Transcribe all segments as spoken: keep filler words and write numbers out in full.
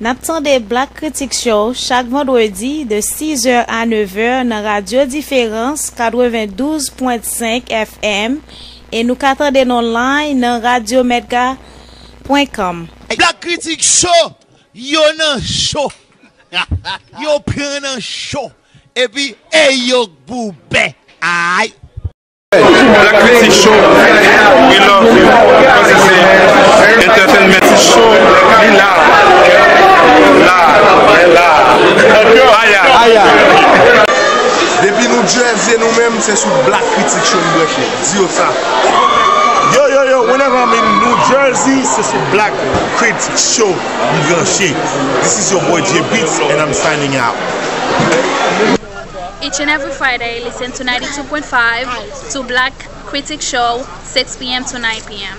N ap tande Black Critic Show chak vandredi de sis è a nèf è nan Radyo Diferans katrevendouz pwen senk F M e nou ka tande n online nan radyo medga pwen com. Black Critic Show, yo nan cho. Yo pran nan cho. Epi, ey yo k boubè. Ay. Black Critic Show, we love you. Paske se entertainment show, li la. La, la. Aya. Aya. Depi New Jersey, nou menm, se sou Black Critic Show nou branche. Di yo sa. Yo, yo, yo, whenever I'm in New Jersey, se sou Black Critic Show m branche. This is your boy J Beats, and I'm signing out. Each and every Friday, listen to ninety-two point five to Black Critic Show, six p.m. to nine p.m.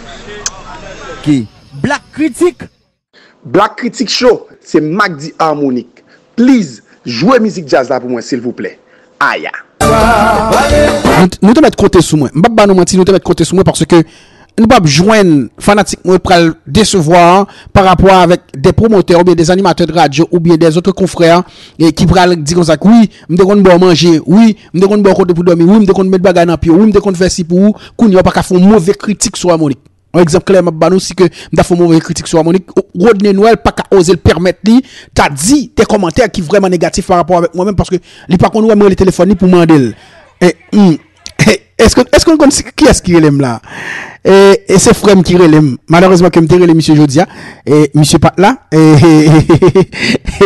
Ki Black Critic? Black Critic Show, se Macdy Harmonic. Please, jwe mizik djaz la pou mwen, silvouplè. Aya. Nou, nou te mèt konte sou mwen. M p ap ba nou manti, nou te mèt konte sou mwen paske nou p ap jwenn fanatik mwen pral desevwa pa rapò avèk de pwomotè oubyen de animatè de radyo oubyen de zòt konfrè e ki pral di konsa, wi, m te konn ba w manje, wi, m te konn ba w kote pou dòmi, wi, m te konn met bagay nan pye w, wi, m te konn fè si pou ou, kounye a w pa ka fè yon move kritik sou Harmonic. Yon egzanp klè m ap ba nou, si ke m ta fè yon move kritik sou Harmonic, Rodney Noël pa ka oze l pèmèt li ta di de kòmantè ki vrèman negatif pa rapò avèk mwen menm, paske li pa konn wè m rele telefòn li pou mande l. E, hmm, èske, èske w konn si, kiyès ki rele m la? E, e se frè m ki rele m. Malerezman ke m te rele misye jodi a. E misye pa t la. E,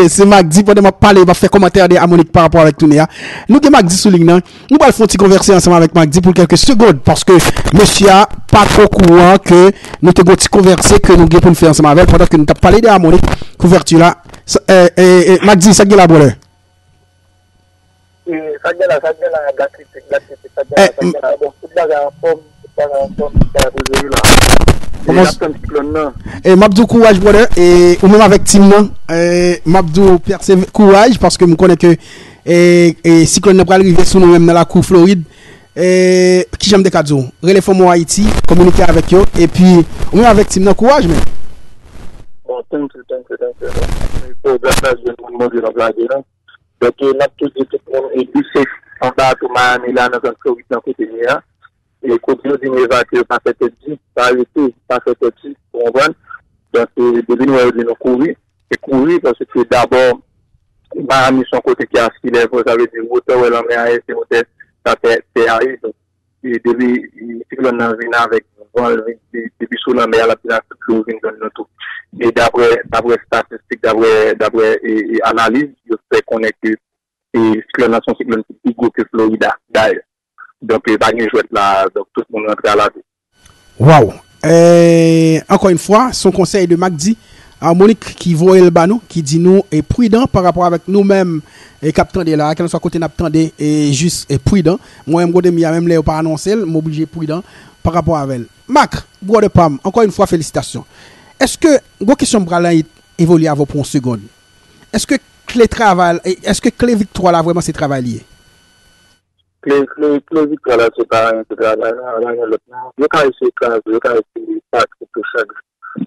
e se Macdy, pandan m ap pale, m ap fè kòmantè de Harmonic pa rapò avèk toune a. Nou gen Macdy sou liy nan. Nou pral fè yon ti konvèse ansanm avèk Macdy pou kèlke segond, paske mesye a pa t okouran ke nou te gen yon ti konvèse ke nou gen pou n fè ansanm avè l pandan ke nou t ap pale de Harmonic, kouvèti la. Sa, e, e, e, Macdy, sa k gen la, brother? E, sa k gen la, sa k gen la, Black Critic, Black Critic, sa k gen la, sa k gen la. Bon, tout bagay anfòm, tout bagay anfòm, tout bagay poze wi la. E, n ap tann siklòn nan. E, m ap di w kouraj, brother. E, ou menm avèk team nan. E, m ap di w pèse kouraj, paske m konnen ke, e, e, siklòn nan pral rive sou nou menm nan lakou Florid. E, kijan m te ka di w? Rele Fanm Ayiti, kominike avèk yo, epi, ou menm avèk team nan, kouraj, men. Bon, thank you, thank you, thank you. E, pou gras la, Bondye n ap lage la. Donk, e, n ap tou di tout moun, e, be safe anba tou Miami la, nan zòn Florid nan kote n ye a. E, kote yo di nou evakye yo, pa fè tèt di, pa rete, pa fè tèt di, ou konprann? Donk, e, depi nou wè yo di nou kouri, se kouri, paske dabò, Miami se yon kote ki a sea level, sa vle di wotè w wè lanmè a ye, se wotè sa tè, tè a ye. Donk, e depi, e, siklòn nan vin avèk van l, vin, de-, depi sou lanmè a, l ap vin ak tout dlo vin jwenn nou tou. E daprè, daprè estatistik, daprè, daprè, e, e, analiz, yo fè konnen ke, e, siklòn nan se yon siklòn ki pi gwo ke Florida, dayè. Donk, e, pa gen jwèt la, donk tout moun rantre a lavi. Waw! E, ankò yon fwa, se yon konsèy de Macdy Harmonic ki voye l ba nou, ki di nou, e, pridan pa rapò avèk nou menm, e, k ap tande la, kèlkeswa kote n ap tande, e, jis, e, pridan. Mwen menm kote m ye a, menm lè yo pa anonse l, m oblije pridan pa rapò avè l. Mac, brother pa m, ankò yon fwa, felisitasyon. Èske, gwo kesyon m pral evolye avè w pou yon segonn. Èske kle travay, e, èske kle viktwa la vrèman se travay li ye? Kle, kle, kle viktwa la se pa anyen, se travay la, pa gen lòt non. Yo ka eseye kraze, yo ka eseye pa aksepte chak jou.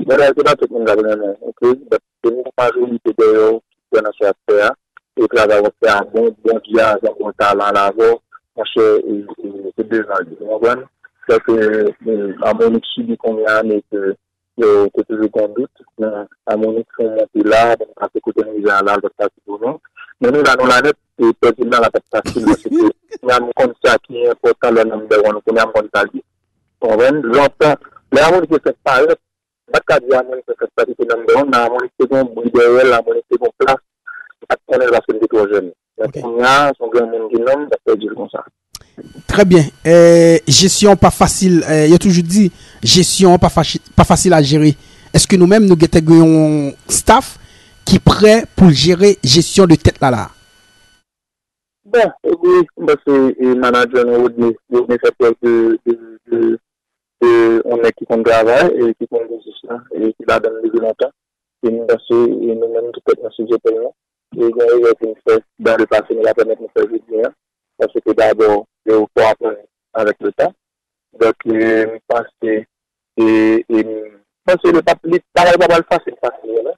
Men la, se pa tout moun k ap renmen w, oke? Donk, se yon majorite dèyè w ki kwè nan sa w ap fè a, e travay w ap fè a bon, bon djaz, bon talan l avè w, monchè, e, e, se devan li, ou konprann? Sèke, e, Harmonic sibi kounye a, men ke yo te toujou gen dout, men Harmonic fè yon monte la, bon, pase kote n rive a la, l pa t fasil pou nou. Men nou la, nou la nèt, e pèdi l nan la pa t fasil, paske kounye a m konn sa ki enpòtan lè number one, kounye a m konn sa l ye. Ou konprann? Lontan, lè Harmonic te fèk parèt, m pa t ka di Harmonic te fèk parèt, se te number one, men Harmonic te gen yon bri dèyè l, Harmonic te gen yon plas, m pa t konnen l paske m te twò jèn. Men kounye a, se yon granmoun ki nonm, m ap pèdi l konsa. Trè byen. E, jesyon pa fasil. E, yo toujou di, jesyon pa fachi-, pa fasil a jere. Èske nou menm, nou gentan gen yon staff ki prè pou l jere jesyon de tèt la la? Bon, wi, m panse, e, manadjè nou, Rodney, Rodney fè prèv de, de, de, de yon nèg ki konn travay e ki konn biznis la, e ki ladan l depi lontan. E m panse, e nou menm, tout tèt nan sou zepòl nou. E gen erè ke n fè dans le passé, nou pa pèmèt nou fè jodi a, paske dabò, e ou fò aprann avèk le tan. Donk, e, m panse, e, e, m panse li pa, li, bagay pa pral fasil, fasil, non.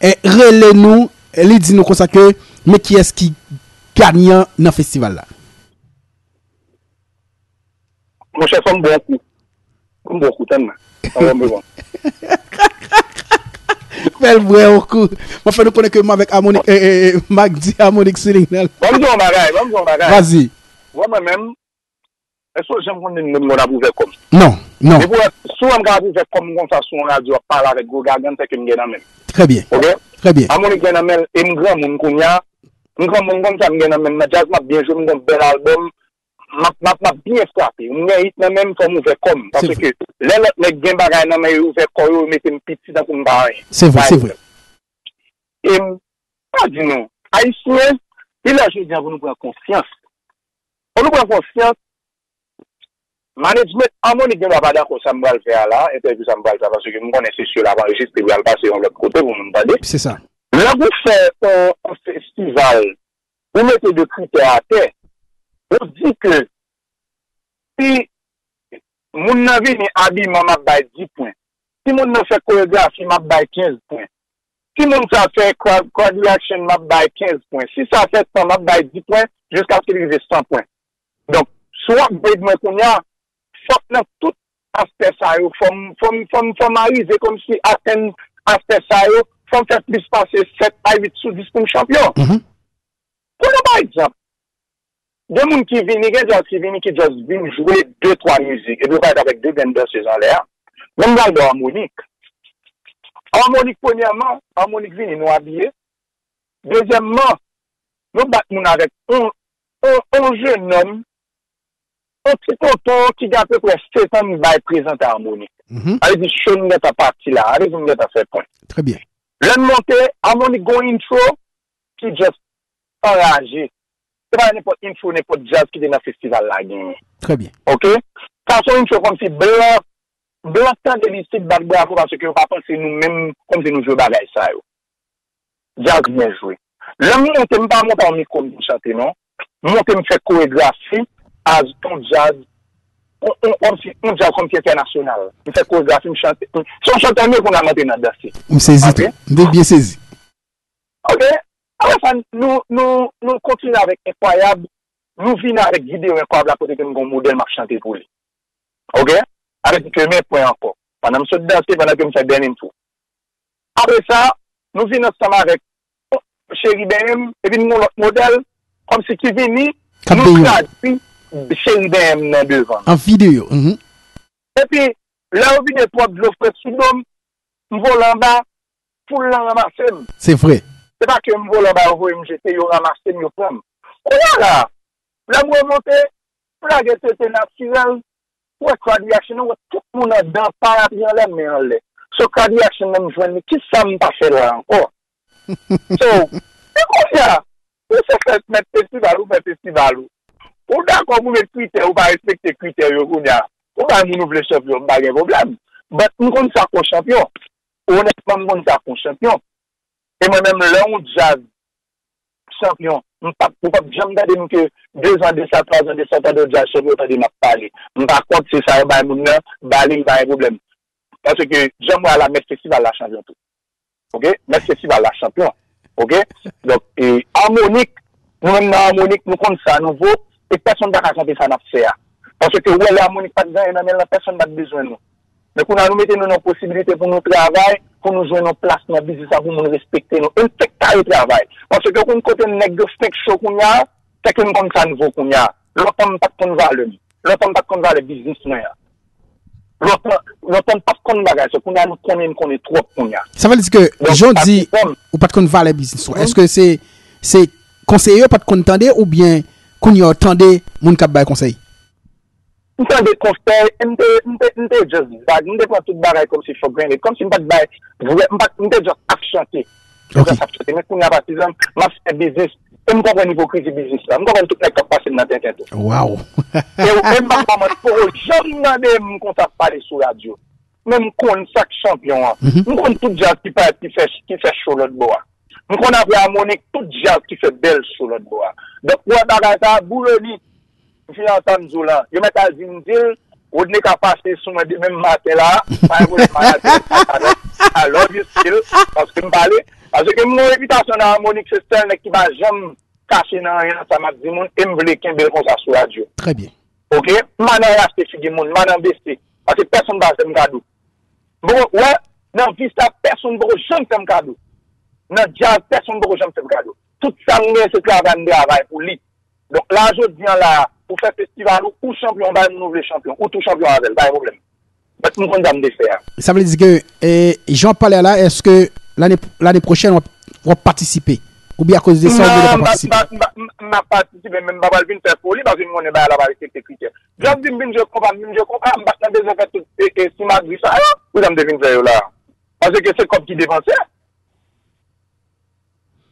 e, rele nou, e, li di nou konsa ke men kiyès ki ganyan nan festival la. Monchè, fò m bon kou. Fò m bon kou, tann mwen. Tann mwen bon. Fè l bwè yon kou. Mwen fè nou konnen ke mwen avèk Harmonic, e, e, e, Mac di Harmonic Ceiling nan. Ban m di yon bagay, ban m di yon bagay. Vazi. Wè mwen menm, èske w janm konn menm moun ap ouvè kò m? Non, non. Depi w wè, si w wè m ka ap ouvè kò m konsa sou yon radyo ap pale avèk gwo gagann, se ke m gen nan men m. Trè byen. Ok? Trè byen. Harmonic gen nan men l, e m granmoun kounye a. M granmoun konn sa m gen nan men m. Nan djaz m ap byen jwe, m gon bèl albòm. m ap, m ap, m ap byen frape. M gen hit nan men m, fò m ouvè kò m. Paske lè lòt nèg gen bagay nan men yo, ouvè kò yo, yo mete m piti tankou m pa anyen. Se vre, se vre. E m pa di nou, Ayisyen, li lè jodi a pou nou pran konsyans. Pou nou pran konsyans, management Harmonik gen dwa pa dakò sa m pral fè a la, entèvyou sa m pral fè a, paske m konnen se syo l ap anrejistre, pral pase yon lòt kote pou moun tande. Se sa. Lè ou fè yon, yon festival, ou mete de kritè atè, ou di ke si moun nan vini abiman, m ap bay dis pwen. Si moun nan fè koregrafi, m ap bay kenz pwen. Si moun sa fè crowd, crowd reaction, m ap bay kenz pwen. Si sa fè san, m ap bay dis pwen, jiskaske li rive san pwen. Donk, si w ap grade mwen kounye a, fòk nan tout aspè sa yo, fò m, fò m, fò m, fò m arive kòmsi atenn aspè sa yo, fò m fè plis pase sèt a uit sou dis pou m chanpyon. Pran pa egzanp, gen moun ki vini, gen djaz ki vini, ki just vin jwe de, twa mizik, epi yo parèt avèk de grenn dansez anlè a. Men m pral ba w Harmonik. Harmonik, premyèman, Harmonik vini, nou abiye. Dezyèmman, nou bat moun avèk on, on, on jennonm, on ti tonton ki gen apeprè sèt an, bay prezante Harmonik. Sa vle di show m gentan pati la, sa vle di m gentan fè pwen. Trè byen. Lè n monte, Harmonik gon intro ki just anraje. Se pa nenpòt intro, nenpòt djaz ki te nan festival la genyen. Trè byen. Oke? Sa se yon intro kòmsi blan, blan k tande li isit bat bravo paske yo pa panse nou menm kòmsi nou jwe bagay sa yo. Djaz byen jwe. Lè m monte, m pa monte an mikwo m pou chante non. M monte m fè koregrafi as yon djaz, on, on, kòmsi yon djaz kòmsi entènasyonal. M fè koregrafi, m chante. Se yon chante m ye kounye a m antre nan danse. M sezi tou. M te byen sezi. Oke? Apre sa, nou, nou, nou kontinye avèk Enkwayab. Nou vini avèk videyo Enkwayab la kote ke m gen yon modèl m ap chante pou li. Oke? Sa vle di ke men pwen ankò. Pandan m sot danse, pandan ke m fè dènye m tou. Apre sa, nou vin ansanm avèk Cheri Benyen m, epi n gen yon lòt modèl, kòmsi ki vini, nou tradui Cheri Benyen m nan devan. An videyo. Epi, lè yo vide twòp dlo frèt sou do m, m vole anba, foul lan ranmase m. Se vre. Se pa ke m vole anba, yo voye m jete, yo ranmase m, yo pran m. Kounye a la, lè m remonte, m lage tete natirèl, ou wè crowd reaction nan, ou wè tout moun anndan, parapli anlè, men anlè. So crowd reaction nan m jwenn li, kisa m pa fè la ankò? So, e kounye a, ou se fè mèt festival, ou fè festival ou. Ou dakò pou met kritè, ou pa respekte kritè yo kounye a. Ou bay moun ou vle chanpyon, m pa gen pwoblèm. But m konn sa k yon chanpyon. Onètman, m konn sa k yon chanpyon. E mwen menm, lè yon djaz chanpyon, m p ap, ou p ap janm tande m ke dezan de sa, twazan de sa, tande yon djaz chanpyon, tande m ap pale. M pa kont se sa yo bay moun nan, ba li, li pa gen pwoblèm. Paske jan m wè a la, mèt festival la chanpyon tou. Oke? Mèt festival la chanpyon. Oke? Donk, e, Harmonik, nou menm nan Harmonik, nou konn sa nou vo, e pèsonn pa ka kanpe sa n ap fè a. Paske ou wè lè Harmonik pa t gen anyen nan men l lan, pèsonn pa t bezwen nou. Men kounye a nou mete nou nan posibilite pou nou travay, pou nou jwenn yon plas nan biznis la, pou moun respekte nou. E n fèk kare travay. Paske ou konn kote nèg yo fenk cho kounye a, fèk nou konn sa n vo kounye a. Lontan m pa t konn valè m. Lontan m pa t konn valè biznis mwen an. Lontan, lontan m pa t konn bagay sa. Kounye a nou konnen, n konnen twòp kounye a. Sa vle di ke, jan w di, ou pa t konn valè biznis ou. Èske se, se konseye yo pa t konn tande oubyen kounye a w tande moun k ap bay konsèy? M tande konsèy, e m te, m te, m te just vag, m te pran tout bagay kòmsi for granted, kòmsi m pa t bay vre, m pa, m te just ap chante. M te just ap chante, men kounye a patizan, m ap fè biznis, e m konprann ipokrizi biznis la, m konprann tout nèg k ap pase m nan tenten tou. Wow! E, e m pa kòmanse, poko janm tande m konsa ap pale sou radyo. Men m konn sa k chanpyon an. M konn tout djaz ki parèt, ki fè, ki fè cho lòt bò a. M konn apre Harmonik, tout djaz ki fè bèl cho lòt bò a. Donk, ou wè bagay sa a, bouloni, m fin antann di w lan. Yo mèt al di m, di l, Rodney ka pase sou mwen demen maten la, pa gen pwoblèm, manadjè, I love you still, paske m pale, paske m gen yon repitasyon nan Harmonik, se sèl nèg ki pa janm kache nan anyen nan sa m ap di moun, e m vle kenbe l konsa sou radyo. Trè byen. Oke? M pa nan rache figi moun, m pa nan bese. Paske pèsonn pa fè m kado. Bon, wè, nan vi sa, pèsonn poko janm fè m kado. Nan djaz, pèsonn poko janm fè m kado. Tout sa m gen, se travay m travay pou li. Donk, la, jodi an la, ou fè festival ou, ou chanpyon, bay moun ou vle chanpyon, ou tou chanpyon avè l, pa gen pwoblèm. But m konn sa m te fè a. Sa vle di ke, e, jan w ap pale a la, èske lane, lane pwochèn w ap, w ap patisipe? Oubyen akoz de sa ou gentan pa patisipe? M ap patisipe, men m pa pral vin fè foli, paske m konnen bagay la pa respekte kritè. Just di m vin jwe konpa, m vin jwe konpa, m pa t nan bezwen fè tout e, e simagri sa yo, pou sa m te vin fè yo la. Paske se kòb ki depanse.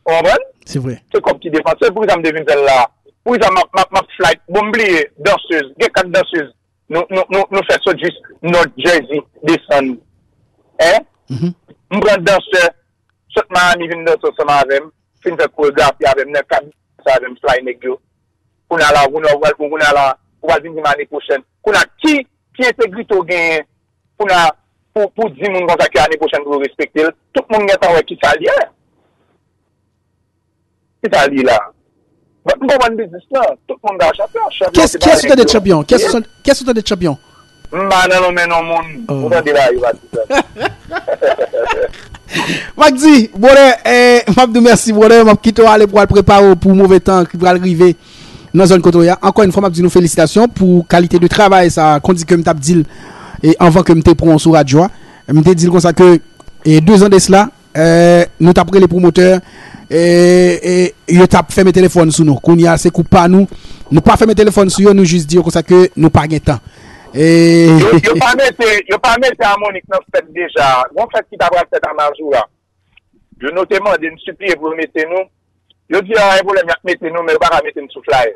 Ou konprann? Se vre. Se kòb ki depanse, pou sa m te vin fè l la. Pou sa m ap, m ap, m ap flight, bon, m bliye, dansez, gen kat dansez. Nou, nou, nou, nou fè sot jis North Jersey, desann. Hein? M pran dansè, sot Miami vin danse ansanm avè m, fin fè koregrafi avè m, nan kad sa avè m, fly nèg yo. Kounye a la, kounye a, kounye a la, ou pral vin di m ane pwochèn. Kounye a, ki, ki entegrite w genyen kounye a, pou, pou di moun konsa ke ane pwochèn pou yo respekte l? Tout moun gentan wè kisa l ye. Kisa l ye la? M konprann biznis lan. Tout moun ka chanpyon. Chanpyon Kès ou tande chanpyon? Kès ou tande chanpyon? M pa nan lonmen non moun. Ou tande la, yo pa di sa. Magdi, brother, eh, m ap di w mèsi, brother. M ap kite w ale pou al prepare w pou move tan ki pral rive nan zòn kote w ye a. Ankò yon fwa, m ap di nou felisitasyon pou kalite de travay sa, kondi ke m t ap di l, e anvan ke m te pran w sou radyo a. M te di l konsa ke, e, de zan de sila, eh, nou t ap rele pwomotè, eh, eh, yo t ap fèmen telefòn sou nou. Kounye a, se kou pa nou. Nou pa fèmen telefòn sou yo, nou jis di yo konsa ke nou pa gen tan. Eh, Yo, yo pa mete, yo pa mete Amonik nan fèt deja. Gon fèt ki ta pral fèt a Mazoura. Yo nou te mande, n sipliye pou yo mete nou. Yo di, a, gen pwoblèm, y ap mete nou, men yo pa ka mete n sou flyer.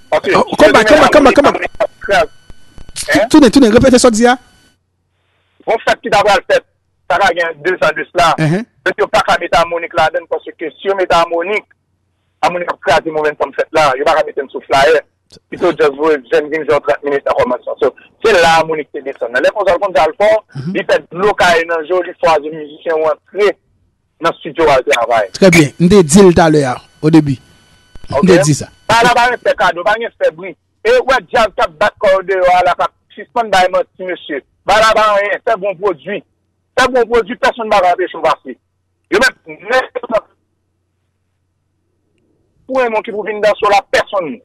Paske Oh, come back, come back, come back, come back. Kraz. Tounen, tounen, repete sa w di a. Gon fèt ki ta pral fèt, sa ka gen de zan de sila. Mhm. Yo di yo pa ka mete Amonik ladan l, paske si yo mete Amonik, Amonik ap kraze momentum fèt la. Yo pa ka mete n sou flyer. Pito just voye jèn vin jwe trant minit nan kòmansman. So, se la Amonik te desann nan. Lè konsa, l konn sa l fè, li fè dlo kaye nan je w, li fwaze mizisyen yo antre nan estidyo al travay. Trè byen. M te di l talè a, o debi. M te di sa. Bagay la pa gen fè kado, pa gen fè bri. E ou wè djaz k ap bat kò yo deyò a la, k ap sispann bay manti, mesye. Bagay la pa anyen, fè bon pwodui. Fè bon pwodui, pèsonn pa ka anpeche w pase. Yo mèt nèg pou renmen w ki pou vin danse w la, pèsonn.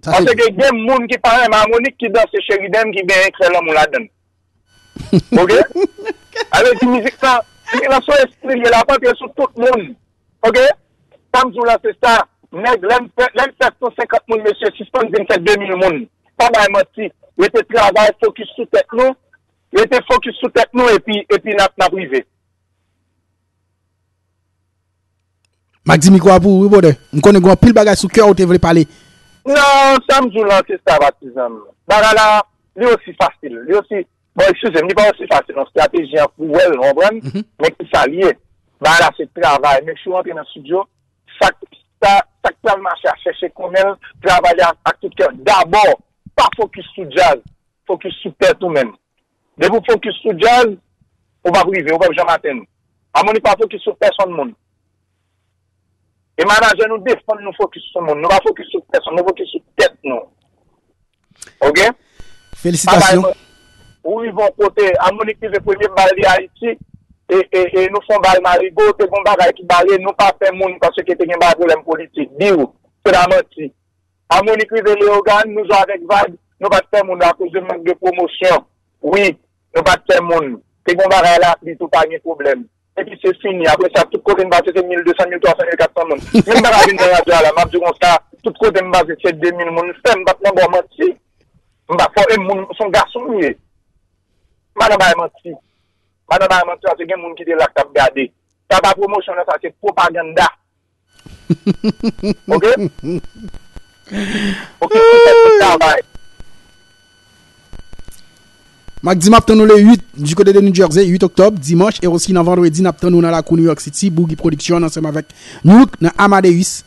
Sa se Paske gen, gen moun ki pa renmen Amonik ki danse Cheri Dèm ki genyen krè lanmou ladan l. Ok? Ale di mizik lan, mizik lan se yon espri l ye, l ap antre sou tout moun. Ok? Sa m di w la se sa, nèg, lè n fè, lè n fè san senkant moun, mesye, sispann vin fè de mil moun. Pa bay manti. Rete travay, fokis sou tèt nou. Rete fokis sou tèt nou, epi, epi n ap, n ap rive. Magdi, mikwo a pou ou, wi, brother. M konnen gen anpil bagay sou kè w te vle pale. Non, sa m di w lan, se sa, patizan m. Bagay la, li osi fasil. Li osi, bon, eskize m, li pa osi fasil. Non, estrateji an pou wè l, ou konprann? Men ki sa l ye? Bagay la, se travay. Make sure w antre nan estidyo. Sa, sa, sa k pral mache a, chèche konnen l, travay li ak, ak tout kè w. Dabò, pa fokis sou djaz. Fokis sou tèt ou menm. Depi w fokis sou djaz, ou p ap rive, ou p ap janm atenn. Amonik pa fokis sou pèsonn moun. E manajè nou defann nou fokis sou moun. Nou pa fokis sou pèsonn, nou fokis sou tèt nou. Ok? Felisitasyon. Ou rive yon kote, Amonik rive premye bal li Ayiti, e, e, e nou fè yon bal Marigo, te gon bagay ki bare, nou pa fè moun paske te gen bagay pwoblèm politik. Di w, se la manti. Amonik rive Leyogàn, nou jwe avèk vag, nou pa t fè moun akoz de mank de pwomosyon. Wi, nou pa t fè moun. Te gon bagay lapli tou, pa gen pwoblèm. Epi se fini. Apre sa, tout kote m pase, se mil de san, mil twa san, mil kat san moun. Men m pa ka vin nan radyo a la, m ap di w konsa, tout kote m pase, se de mil moun. M fè, m pa t nan ba w manti. M pa fò, e moun, se yon gason m ye. M pa nan bay manti. M pa nan bay manti, paske gen moun ki te la k t ap gade. Sa pa pwomosyon nan, sa se pwopaganda. Ok? Ok, pou fè tout travay. Magdi, m ap tann nou le uit du côté de New Jersey, uit oktòb, dimanch, e osi nan vandredi, n ap tann nou nan lakou New York City, Boogie Production, ansanm avèk Nouk, nan Amadeus.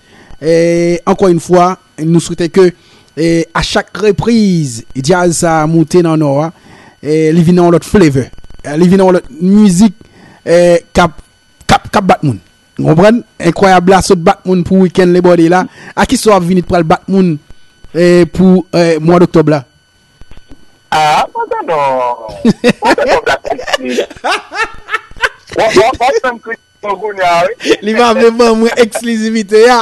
E, ankò yon fwa, nou swete ke, e, a chak repriz, djaz sa a moute nan Nò a, e, li vin nan yon lòt flavor. E, li vin nan yon lòt mizik, e, k ap k ap, k ap bat moun. Ou konprann? Enkwayab la sot bat moun pou wikenn le bòde la. A kisa w ap vini pral bat moun, eh, pou, eh, mwa doktòb la? Ah, mwen non. Mwen non Black Christie. Wap, wap, wap fè m kritik mwen kounye a, wi. Li pa vle ban mwen eksklizivite a.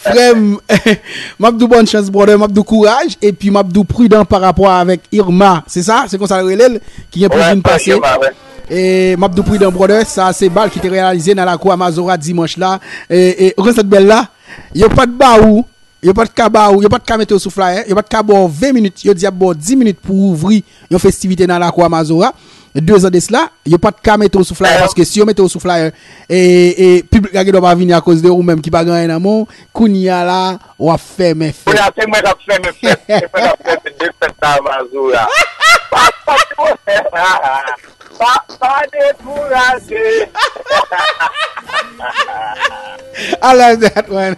Frè m, m ap di w bòn chans, brother, m ap di w kouraj, epi m ap di w pridan pa rapò avèk Irma, se sa? Se konsa l rele l, ki gen pou vin pase. E m ap di w pridan, brother, sa se bal ki te reyalize nan lakou a Mazora dimanch la. E, e, ou konn sa k bèl la? Yo pa t ba ou, yo pa t ka ba ou, yo pa t ka mete w sou flyer, yo pa t ka ba w ven minit, yo di y ap ba w dis minit pou w ouvri yon festivite nan lakou a Mazora. De zan de sila, yo pa t ka mete w sou flyer, paske si yo mete w sou flyer, e, e piblik la gen dwa pa vini akoz de ou menm ki pa gen anyen nan men w. Kounye a la, w ap fèmen fèt. Kounye a, se mwen k ap fèmen fèt. Se mwen k ap fèmen de fèt la, Mazora. Pa, pa, pa, pa dekouraje. I love that one.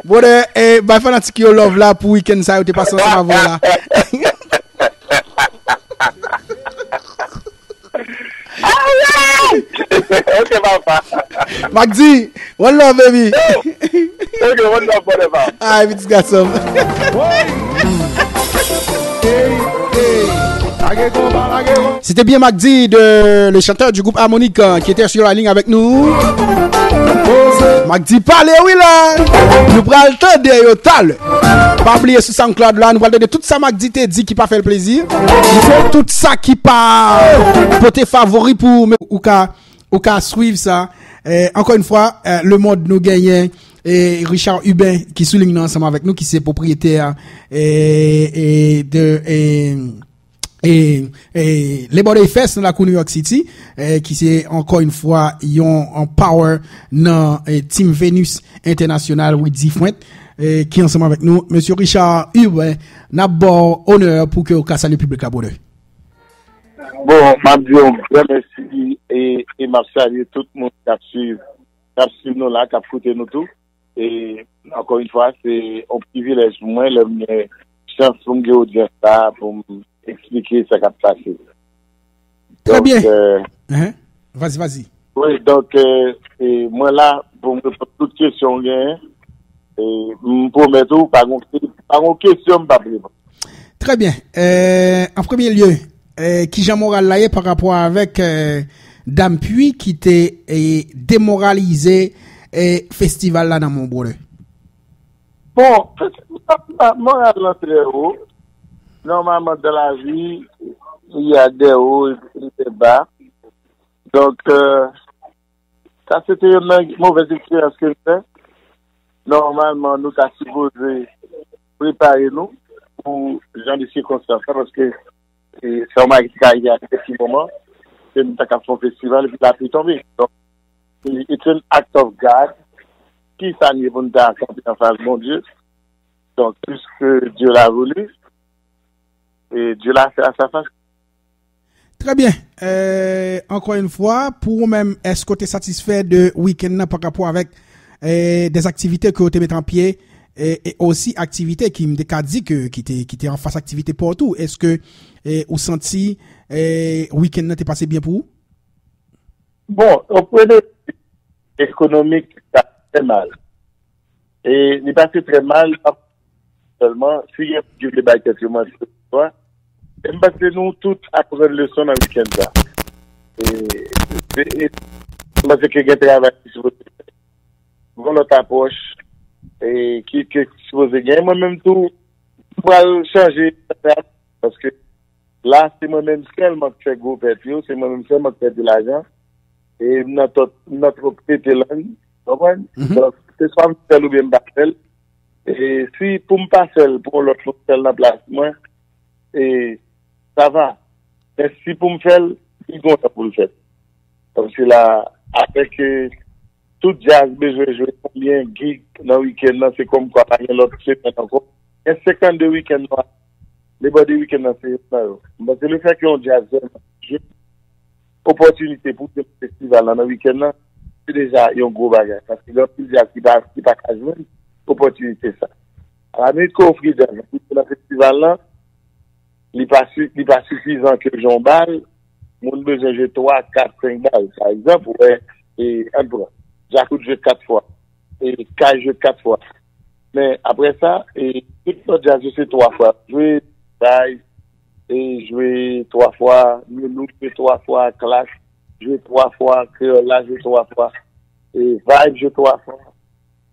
Brother, eh, bay fanatik yo love la pou weekend sa yo te pase ansanm avè w la. Alright! Ok, papa. Magdi, one love, baby. Ok, one love, brother, papa. Alright, petit garçon. C'était bien Magdi, de, le chanteur du groupe Harmonik, euh, qui était sur la ligne avec nous. Magdi pale wi la. Nou pral tande yo talè. Pa bliye sou SoundCloud la, nou pral tande tout sa Magdi te di ki pa fè l plezi. Tout sa ki pa pote favori pou ou, men ou ka, ou ka swiv sa. Eh, ankò yon fwa, eh, le monde nou genyen, eh, Richard Hubin ki sou liy nan ansanm avèk nou, ki se pwopriyetè, eh, eh, de, eh, e, e, Le Bòdèy Fès nan lakou New York City, e, ki se ankò yon fwa yon, yon power nan, e, Team Venus International, Widy Fwent, e, ki ansanm avèk nou. Mesye Richard Hubert, n ap ba w onè pou ke w ka salye piblik la, brother. Bon, m ap di yon gran mèsi e, e m ap salye tout moun k ap swiv, k ap swiv nou la, k ap koute nou tou. E, ankò yon fwa, se yon privilèj pou mwen lè m gen chans pou m gen odyans sa a pou m eksplike sa k ap pase. Très bien. Donk, euh, Hein? Vas-y, vas-y. Wi, donk, euh, e mwen la pou m reponn tout kesyon w genyen. E m pwomèt ou, pa gon, pa gon kesyon m p ap reponn. Très bien. Euh, en premier lieu, euh, kijan moral la ye pa rapò avèk, euh, Dam Pui ki te, eh, demoralize, eh, festival la nan Mont Brother? Bon, festival la, moral lan trè wo. Normalman, dans la vie, il y a des hauts et des bas. Donk, euh, sa se te youn nan movèz eksperyans ke m fè. Nòmalman, nou ta sipoze prepare nou pou jan de sikonstans sa, paske, e, sa yon bagay ki te ka rive a nenpòt ki moman, ke nou ta ka fè yon festival epi lapli tonbe. Donk, it's an act of God. Ki sa n ye pou n ta kanpe anfas Bondye? Donk, puisque Dieu l'a voulu, et Dieu l'a fait à sa façon. Très bien. Euh, encore une fois, pou ou menm, èske w te satisfè de week-end nan pa rapò avèk, euh, des activités ke w te mete an pye, e, e osi aktivite ki m te ka di ke, ki te, ki te anfas aktivite pa w tou? Èske, e, ou santi, e, week-end nan te pase byen pou ou? Bon, au point de vue économique, sa trè mal. E li pase trè mal, sèlman, si gen moun ki vle bay tèt yo manti, e m panse nou tout aprann leson nan week-end sa. E, e, e, m panse ke gen travay ki sipoze fèt. Gen lòt apwòch, e, ki, ki sipoze gen. Mwen menm tou, m pral chanje, paske la, se mwen menm sèlman k fè gwo pèt yo, se mwen menm sèlman k pèdi lajan. E m nan twòp, m nan twòp pete lang, w konprann? Mhm. Donk, se swa m fè l oubyen m pa fè l. E si pou m pa fè l, pou yon lòt moun fè l nan plas mwen, e sa va. Men si pou m fè l, li gon tan pou l fèt. Kòmsi la, apre ke tout djaz bezwen jwe konbyen gig nan wikenn nan, se kòmkwa pa gen lòt semèn ankò. Gen senkannde wikenn nan, le bò de wikenn nan se youn nan yo. M panse lefètke yon djaz sèlman jwe, opòtinite pou festival la nan wikenn nan, se deja yon gwo bagay. Paske gen anpil djaz ki pa, ki pa ka jwenn opòtinite sa. Alaminik ke ofri djaz nan festival la, li pa si, li pa sifizan ke jan w ba l, moun bezwen jwe twa, kat, senk bal. Pa egzanp, ou wè, e, ann pran, Djakout jwe kat fwa, e, Kay jwe kat fwa. Men apre sa, e, tout lòt djaz yo se twa fwa. Jwe Kay, e, jwe twa fwa, Loulou jwe twa fwa, Klass jwe twa fwa, Kreyòl la jwe twa fwa, e, Vibe jwe twa fwa.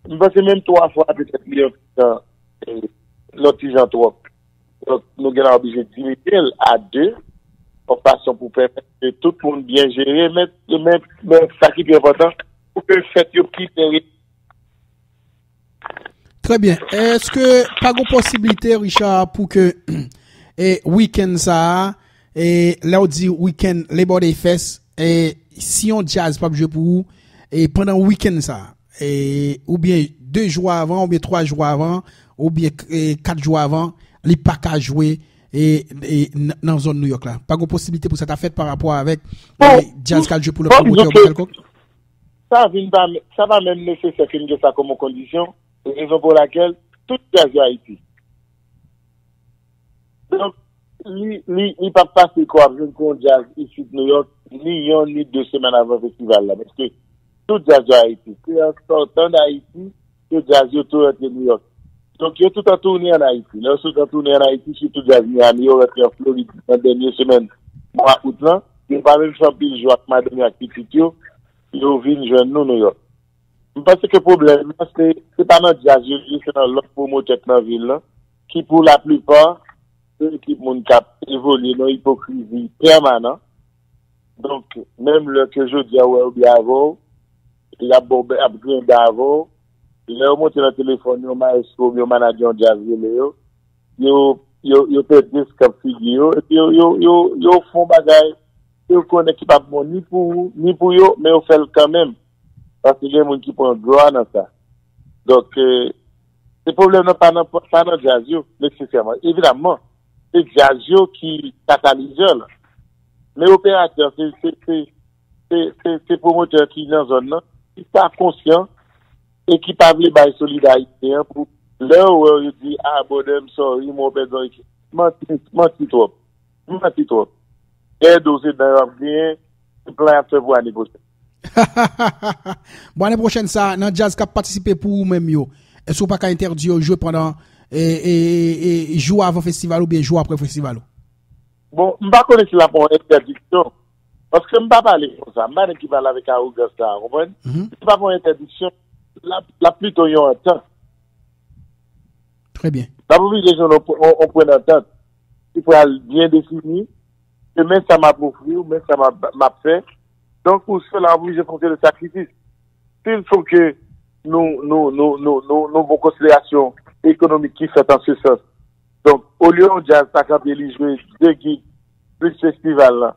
M panse menm twa fwa petèt li yon ti jan, e, lòt ti jan twòp. Donk, nou gen la oblije diminye l a de. yon fason pou pèmèt ke tout moun byen jere, men, men, men sa ki pi enpòtan, pou ke fèt yo pi byen. Trè byen. Èske pa gon posiblite, Richard, pou ke e, wikenn sa a, e, lè w di wikenn Labor Day Fest, e, si yon djaz p ap jwe pou ou, e, pandan wikenn sa a, e, oubyen de jou avan, oubyen twa jou avan, oubyen e, kat jou avan, li pa ka jwe e, e, nan zòn Nouyòk la. Pa gen posiblite pou sa ta fèt pa rapò avèk e, djaz k al jwe pou lòt pwomotè oubyen kèlkonk? Sa vin pa, sa pa menm nesesè ke n gen sa kòm yon kondisyon, rezon pou lakèl tout djaz yo Ayiti. Donk, li, li, li p ap pase ke w ap jwenn pou yon djaz isit Nouyòk, ni yon ni de semèn avan festival la, paske tout djaz yo Ayiti. Se an sòtan d Ayiti ke djaz yo tou rantre Nouyòk. Donk, yo tout an toune an Ayiti. Lè yo sot an toune an Ayiti, sitou djaz Miami yo rantre an Florid nan dènye semèn mwa out lan. Yo pa menm fè anpil jou ak madanm yo ak pitit yo, yo vin jwenn nou Nouyòk. M panse ke pwoblèm nan, se, se pa nan djaz yo li ye, se nan lòt pwomotè k nan vil lan, ki pou laplipa, se ekip moun k ap evolye nan ipokrizi pèmanan. Donk, menm lè ke jodi a ou wè yo byen avè w, y ap ba w bè, ap griyen bè avè w, lè yo monte nan telefòn, yon mayestwo oubyen yon manadjè yon djaz rele yo, yo, yo, yo pèdi eskanp figi yo, epi yo, yo, yo, yo fè yon bagay ke yo konnen ki p ap bon ni pou ou, ni pou yo, men yo fè l kanmenm. Paske gen moun ki pran glwa nan sa. Donk, e, se pwoblèm nan pa nan, pa nan djaz yo, nesesèman. Evidamman, se djaz yo ki katalizè la. Men operatè, se, se, se, se, se, se pwomotè ki nan zòn nan, ki pa konsyan e ki pa vle bay solidarite an pou lè yo wè w, yo di, "Ah, brother, I'm sorry, mwen pèdi yon ekip." Manti, manti twòp. Manti twòp. Dèyè do se dan yo ap griyen, se plan y ap fè pou ane pwochèn. Bon, ane pwochèn sa, nan djaz k ap patisipe pou ou menm yo, èske w pa ka entèdi yo jwe pandan e, e, e, e, jou avan festival oubyen jou apre festival ou? Bon, m pa konnen si l ap yon entèdiksyon. Paske m pa pale konsa. M pa nèg ki pale avèk awogans la, konprann? M pa pran entèdiksyon. L ap, l ap pito yon antant. Trè byen. L ap oblije jwenn yon, yon, yon pwen dantant ki pral byen defini. Se men sa m ap ofri w, men sa m ap, m ap fè. Donk, pou sela, w oblije fè yon seri de sakrifis. Si l fo ke nou, nou, nou, nou, nou, nou gon konsiderasyon ekonomik ki fèt an se sans. Donk, olye yon djaz ta kanpe li jwe de gig plis festival la,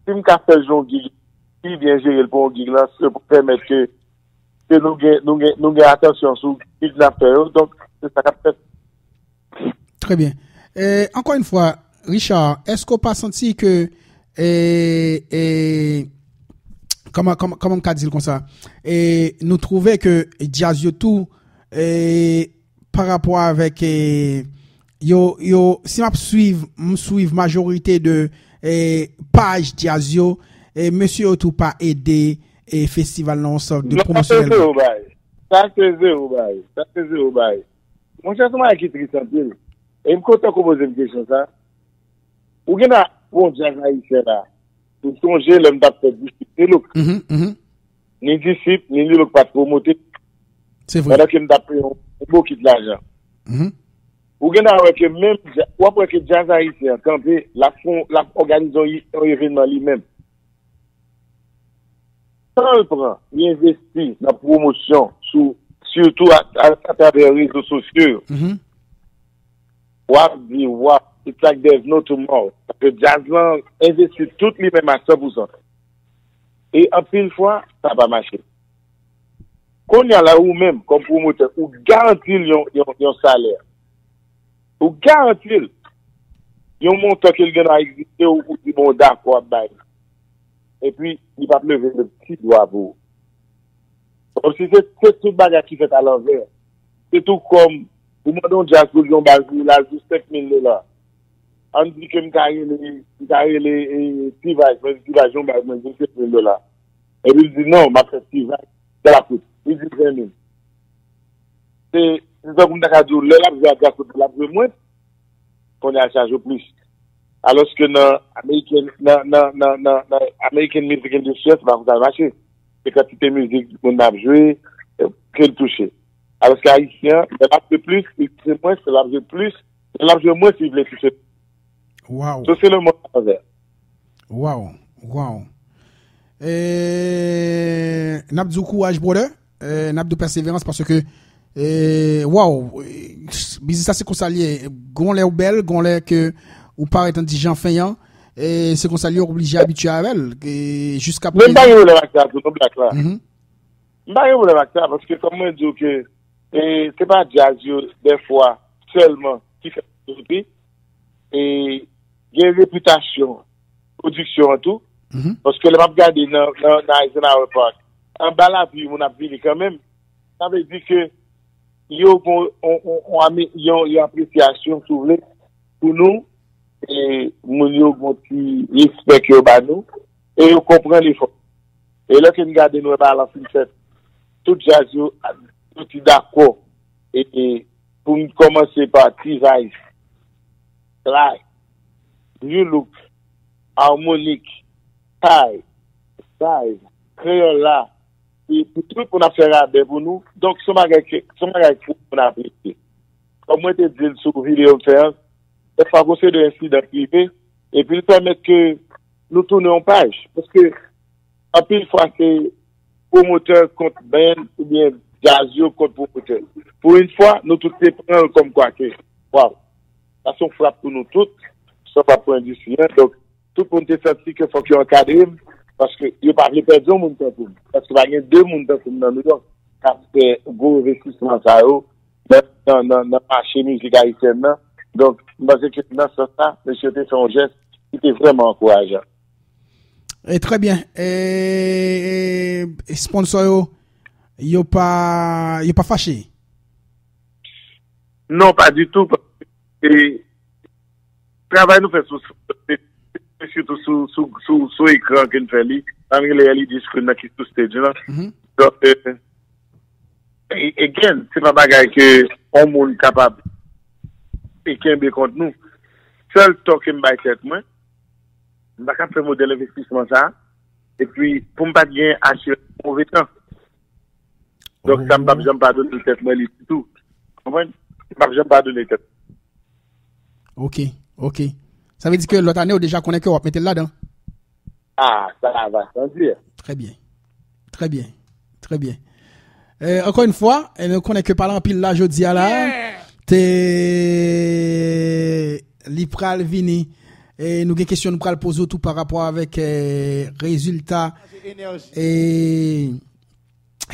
si m ka fè l jwe yon gig, pi byen jere l pou yon gig lan, se pou pèmèt ke, ke nou gen, nou gen, nou gen atansyon sou gig n ap fè yo. Donk, se sa k ap fèt. Trè byen. E, ankò yon fwa, Richard, èske w pa santi ke e, e, kòman, kòman, kòman m ka di l konsa? E, nou twouve ke djaz yo tou, e, pa rapò avèk e, yo, yo, si m ap swiv, m swiv majorite de e, paj djaz yo, e, mesye yo tou pa ede e, festival nan yon sòt de pwomosyonèl. Sa se zewo bagay. Sa se zewo bagay. Monchè, se yon bagay ki tris anpil. E m kontan ke w poze m kesyon sa. Ou gen dwa pran yon djaz ayisyen la. M sonje lè m t ap fè Disip Nilouk. Ni Disip, ni Nilouk pa t pwomote. Se vre. Pandan ke m t ap peye yon, yon bokit lajan. Ou gen dwa wè ke menm dja-, w ap wè ke djaz ayisyen an kanpe, l ap fè, l ap òganize yon, yon evènman li menm. Tan l pran, li envesti nan pwomosyon, sou, sitou a, a, atravè rezo sosyo yo. W ap di, "Wow, it's like there's no tomorrow." Paske djaz lan envesti tout li menm a san pou san. E anpil fwa, sa pa mache. Kounye a la, ou menm, kòm pwomotè, ou garanti l yon, yon, yon salè. Ou garanti l yon montan ke l gen dwa egzije, ou, ou di, "Bon, dakò, w ap bay." Epi, li p ap leve yon ti dwa pou ou. Kòmsi se, se tout bagay ki fèt alanvè. Se tou kòm, ou mande yon djaz pou l gen yon bal pou ou, l al di w senk mil dola. Ann di ke m ka rele, m ka rele, e, T-Vice, mwen di T-Vice, yon bal, mwen di senk mil dola. Epi l di, "Non, m ap fè T-Vice, sa l ap koute." Li di ven mil. Se, se tankou m ta ka di w, lè l ap jwe a djakout, l ap jwe mwens, kounye a l chaje w plis. Alòske nan American, nan, nan, nan, nan, nan American Music Industry, se pa konsa l mache. Se kantite mizik moun nan ap jwe, e, ke l touche. Alòske Ayisyen an, lè l ap jwe plis, li touche mwens, lè l ap jwe plis, lè l ap jwe mwens, li vle touche. Wow. So, se le mond alanvè. Waw, waw. E, n ap di w kouraj, brother. E, n ap di w pèseverans paske, e, waw, e, biznis la se konsa l ye. Gon lè ou bèl, gon lè ke ou parèt an ti jan fenyan. E se konsa l ye, ou oblije abitye avè l. E jiska prezan. Men m pa gen pwoblèm ak sa tou, non, Black la. Mhm. M pa gen pwoblèm ak sa, paske kòm mwen di w ke, e, se pa djaz yo, dèfwa, sèlman ki fè soti. E gen repitasyon pwodiksyon an tou. Mhm. Paske lè m ap gade nan, nan, nan Eisenhower Park, anba lapli, moun ap vini kanmenm. Sa vle di ke yo gon, on, on, on ame-, yon, yon apresyasyon, si w vle, pou nou, e moun yo gon ti respè ke yo ba nou, e yo konprann efò. E lè ke n gade, n wè balans li fèt, tout djaz yo, yo ti dakò. E, e pou n kòmanse pa T-Vice, Class, New Look, Harmonic, Tay, Size, Kreyòl la, e pou tout moun ap fè rabè pou nou. Donk, se yon bagay ke, se yon bagay pou moun apresye. Kòm mwen te di l sou videyo m fè an, dèfwa gon seri de ensidan ki rive, epi l pèmèt ke nou tounen yon paj. Paske, anpil fwa, se pwomotè kont band oubyen djaz yo kont pwomotè. Pou yon fwa, nou tout te pran l kòm kwa ke, waw, sa se yon frap pou nou tout, se yon frap pou endistri an. Donk, tout moun te santi ke fòk yo ankadre m, paske yo pa vle pèdi yon moun tankou m. Paske pa gen de moun tankou m nan Nouyòk k ap fè gwo envestisman sa yo nan, nan, nan, nan mache mizik ayisyèn nan. Donk, m panse ke nan sans sa, mesye yo te fè yon jès ki te vrèman ankourajan. E, trè byen. E, e, sponsor yo, yo pa, yo pa fache? Non, pa ditou. E, travay nou fè sou, sou, sitou sou, sou, sou, sou ekran ke n fè li. Sa m rele L E D screen nan ki sou stage lan. Mhm. Donk, e, e, again, se pa bagay ke yon moun kapab e kenbe kont nou. Sèl tò ke m bay tèt mwen, m pa ka fè modèl envestisman sa a, epi pou m pa t gen asirans move tan. Donk, sa m p ap janm padone tèt mwen li ditou. Konprann? M p ap janm padone tèt. Ok, ok. Sa vle di ke lòt ane, ou deja konnen ke w ap mete l ladan. Ah, ça va sans dire. Trè byen. Trè byen. Trè byen. E, ankò yon fwa, e, nou konnen ke pale anpil la jodi a la. Yeah. Te li pral vini. E nou gen kesyon nou pral poze w tou pa rapò avèk, e, rezilta, e,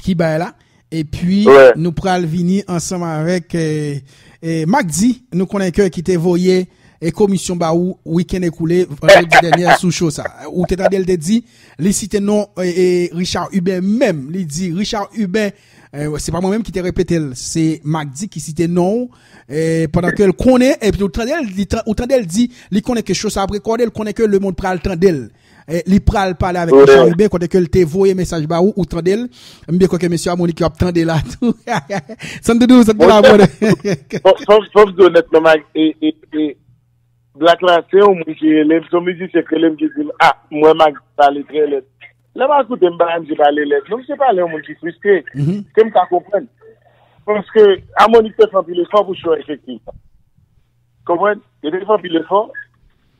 ki bay la. Epi, nou pral vini ansanm avèk, e, e, Macdy, nou konnen ke ki te voye, e, komisyon ba ou wikenn ekoule, vandredi dènye sou show sa. Ou te tande l te di, li site non, e, e, Richard Hubert menm. Li di, Richard Hubert, e, se pa mwen menm ki te repete l, se Macdy ki site non w, e, pandan ke l konnen, epi ou tande l, li tan-, ou tande l di, li konnen ke show sa ap rekòde, l konnen ke lemonn pral tande l. E, li pral pale avèk Richard Hubert, kote ke l te voye mesaj ba ou, ou tande l. M byen kwè ke mesye Harmonik yo ap tande la tou. Sandoudou, sandoudou la, brother. Fò, fò, fò m di w onètman, Mike, e, e, e, Black la, se yon moun ki rele m, se yon mizisyen ki rele m ki di m, ah, m wè Mike pale trè lèd. Lè m al koute, m pa M J pale lèd. Non, misye pale yon moun ki fristre, ke m ka konprann. Paske Harmonik te fè anpil efò pou show efektivman. Konprann? Yo te fè anpil efò.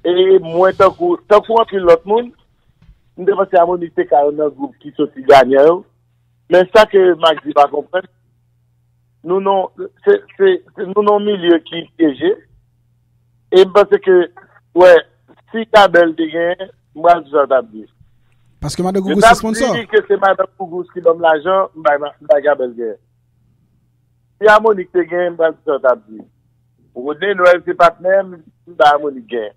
E mwen, tankou, tankou anpil lòt moun, m te panse Harmonik te ka youn nan gwoup ki soti ganyan yo. Men sa ke Macdy pa konprann, nou nan, se, se, se, nou nan yon milye ki pyeje. E m panse ke, wè, si Gabel te genyen, m pral di sa w t ap di. Paske Madan Gougous se sponsor. Yo t ap di ke se Madan Gougous ki ban m lajan, m bay, m bay Gabel genyen. Si Harmonik te genyen, m pral di sa w t ap di. Rodney Noël se patnè m, m bay Harmonik genyen.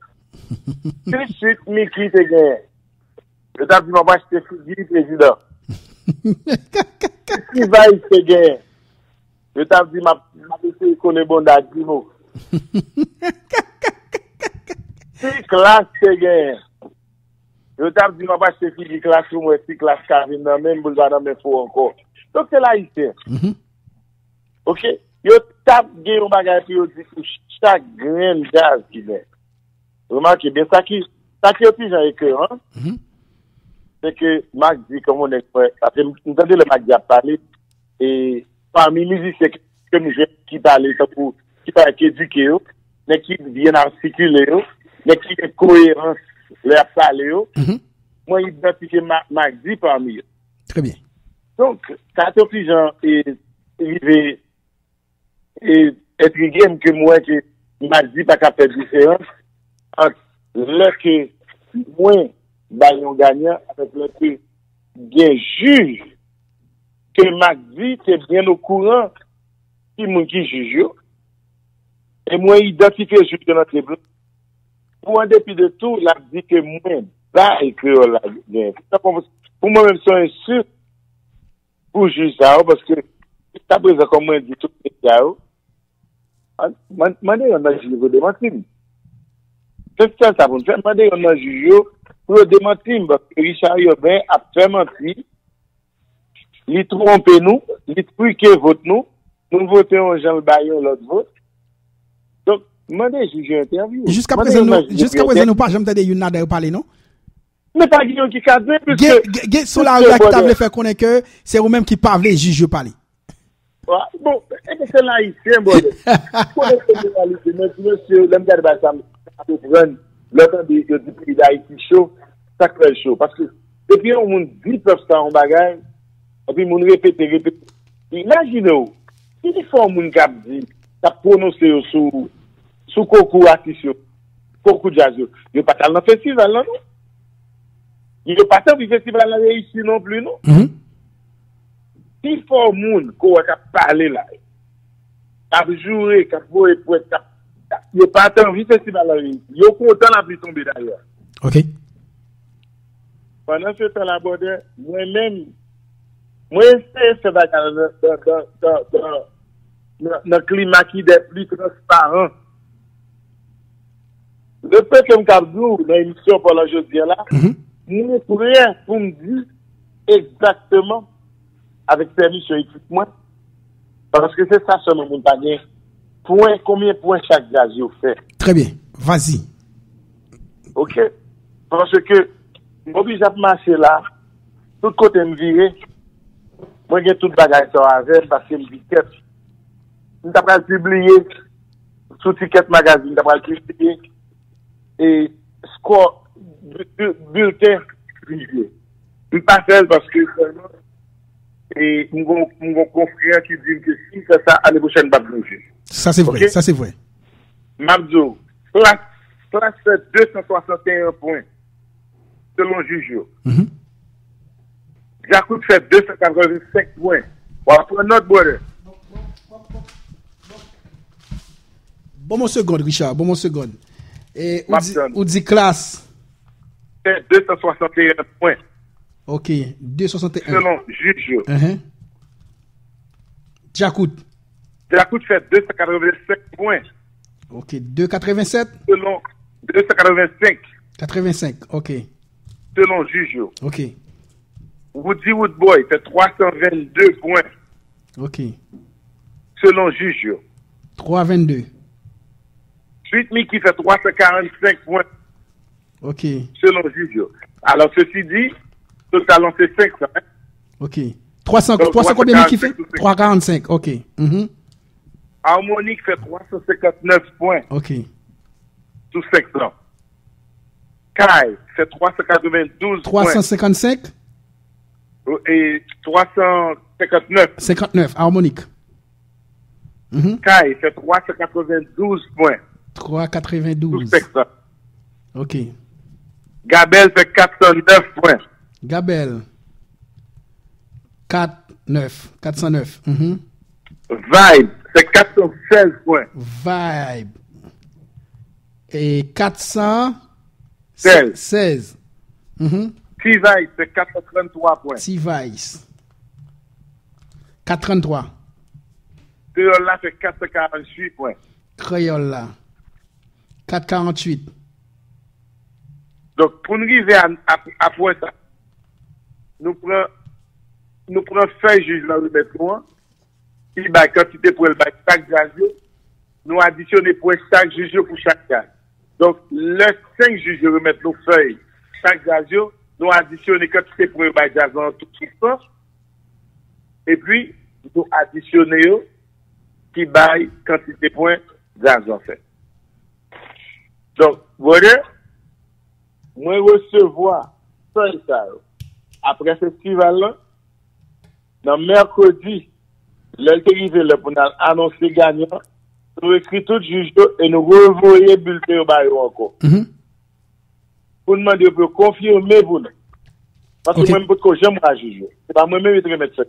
Si Sweet Micky te genyen, yo t ap di m ap achte figi prezidan. Si T-Vice te genyen, yo t ap di m ap, m ap eseye kole bonda ak Dimo. Si Klass te genyen, yo t ap di m ap achte figi Klass pou m wè si Klass ka vin nan men m, pou l pa nan men fou ankò. Donk, se Ayisyen. Mhm. Oke? Yo t ap gen yon bagay pou yo di pou chak grenn djaz ki gen. Remake byen, sa ki, sa ki yon ti jan ekeran, mhm, se ke Macdy, kòm yon nèg mwen, paske m, m tande lè Macdy ap pale, e pami mizisyen ke, ke m jwenn ki pale tankou, ki parèt ki edike yo, nèg ki byen atikile yo, nèg ki gen koerans lè y ap pale yo, mwen idantifye Magdi pami yo. Trè byen. Donk, sa te yon ti jan e rive e entrige m ke m wè ke Magdi pa ka fè diferans ant lè ke mwen bay yon ganyan avèk lè ke gen jij ke Magdi te byen okouran ki moun ki jij yo. E mwen idantifye jij yo nan tèt mwen. Pou an depi de tou, l ap di ke mwen bay kreyòl la gen. Pou mwen menm, se yon ensilt pou jij sa yo, paske jiskaprezan, kòm mwen di tout medya yo, mande yon nan jij yo pou demanti m. Se sèl sa pou m fè, mande yon nan jij yo pou yo demanti m, paske Richard Urbain ap fè manti, li twonpe nou, li trike vòt nou, nou vote yon jan, l bay yon lòt vòt. Donk, mande jij yo entèvyou. Jiskaprezan, nou, jiskaprezan, nou pa janm tande youn ladan yo pale, non? Men pa gen yon ki ka di, piske gen, gen, gen sou lari a ki ta vle fè konnen ke se ou menm ki pa vle jij yo pale. Bon, e se Ayisyen, brother. Konnen se realite, men ti mesye, lè m gade bagay sa, m konprann. Lè w tande yo di peyi Dayiti cho, sa k fè l cho? Paske depi yon moun di pèp sa yon bagay, epi moun repete, repete. Imajine w, si te fè yon moun k ap di, k ap pwononse yo sou, sou konkou atis yo, konkou djaz yo, yo pa t al nan festival la, non. Yo pa t anvi festival la reyisi non pli, non. Pifò moun ke w wè k ap pale la, k ap joure, k ap voye pwent, k ap, yo pa t anvi festival la reyisi. Yo kontan lapli tonbe dayè. Ok. Pandan se tan la, brother, mwen menm, mwen eseye fè bagay nan, nan, nan, nan, nan, nan, nan klima ki dè pli transparan. Repete m k ap di w nan emisyon pandan jodi a la, mwen prè pou m di egzakteman, avèk pèmisyon ekip mwen, paske se sa sèlman moun pa gen. Pwen, konbyen pwen chak djaz yo fè? Trè byen. Vas-y. Ok. Paske m oblije ap mache la, tout kote m vire, mwen gen tout bagay sa yo avè m, paske m di kèt, m ta pral pibliye sou Tikèt Magazine, m ta pral pibliye e skò, bi-, bi-, bilten jij yo. M pa fè l paske sèlman e m gon, m gon konfrè ki di m ke si m fè sa, ane pwochèn m p ap jwe. Sa se vre, ok? Sa se vre. M ap di w, Klass, Klass fè de san swasanteyen pwen, selon jij yo. Djakout fè de san katrevensenk pwen. W ap pran nòt, brother. Ban m yon segond, Richard, ban m yon segond. E, ou di, ou di Klass fè de san swasanteyen pwen. Ok, de swasanteyen. Selon jij yo. Djakout. Djakout fè de san katrevensenk pwen. Ok, de katrevensenk? Selon, de san katrevensenk. Katrevensenk, ok. Selon jij yo. Ok. Roody Roodboy fè twa san vennde pwen. Ok. Selon jij yo. Twa vennde. Sweet Micky fè twa san karannsenk pwen. Ok. Selon jij yo. Alò, sesi di, total an se senk san, en. Ok. Twa san, twa san konbyen Micky fè? Twa karannsenk, ok. Harmonik fè twa san senkantnèf pwen. Ok. Sou senk san. Kay fè twa san katrevendouz pwen. Twa san senkannsenk? E twa san senkantnèf. Senkantnèf, Harmonik. Kay fè twa san katrevendouz pwen. Twa katrevendouz. Sou senk san. Ok. Gabèl fè kat san nèf pwen. Gabèl. Kat nèf. Kat san nèf. Vibe fè kat san sèz pwen. Vibe. E kat san sèz. Sèz. T-Vice fè kat san tranntwa pwen. T-Vice. Kat tranntwa. Kreyòl la fè kat san karanntuit pwen. Kreyòl la. Kat karanntuit. Donk, pou n rive a, a, a pwen sa, nou pran, nou pran fèy jij la remèt nou an, li bay kantite pwen l bay chak djaz yo, nou adisyone pwen chak jij yo pou chak djaz. Donk, lè senk jij yo remèt nou fèy chak djaz yo, nou adisyone kantite pwen yo bay djaz lan an tout sou san, epi nou adisyone yo ki bay kantite pwen djaz lan fè. Donk, brother, Mwen resevwa fèy sa yo. Apre festival la, nan mèkredi, lè l te rive lè pou n al anonse ganyan, nou ekri tout jij yo e nou revoye bilten yo ba yo ankò. Pou n mande yo pou yo konfime pou nou. Paske mwen, m potko janm wè jij yo. Se pa mwen menm yo te remèt fèy.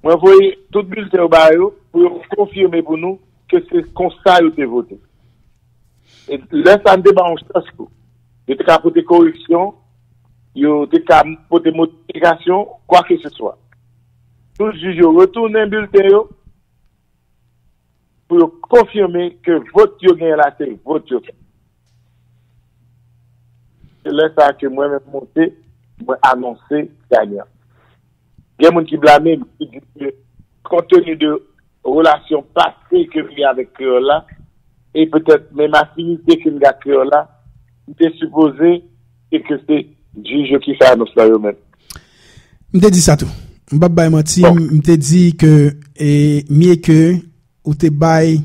Mwen voye tout bilten yo ba yo pou yo konfime pou nou ke se konsa yo te vote. E lè sa, n te ba yon chans tou. Yo te ka pote koreksyon, yo te ka pote modifikasyon, kwakeseswa. Tout jij yo retounen bilten yo pou yo konfime ke vòt yo genyen la se vòt yo fè. Se lè sa a ke mwen menm monte, mwen anonse ganyan. Gen moun ki blame m, ki di ke, kont teni de relasyon pase ke m gen avèk kreyòl la, e petèt menm afinite ke m gen ak kreyòl la, m te sipoze ke se jij yo ki fè anons la yo menm. M te di sa tou. M p ap bay manti, m te di ke e mye ke ou te bay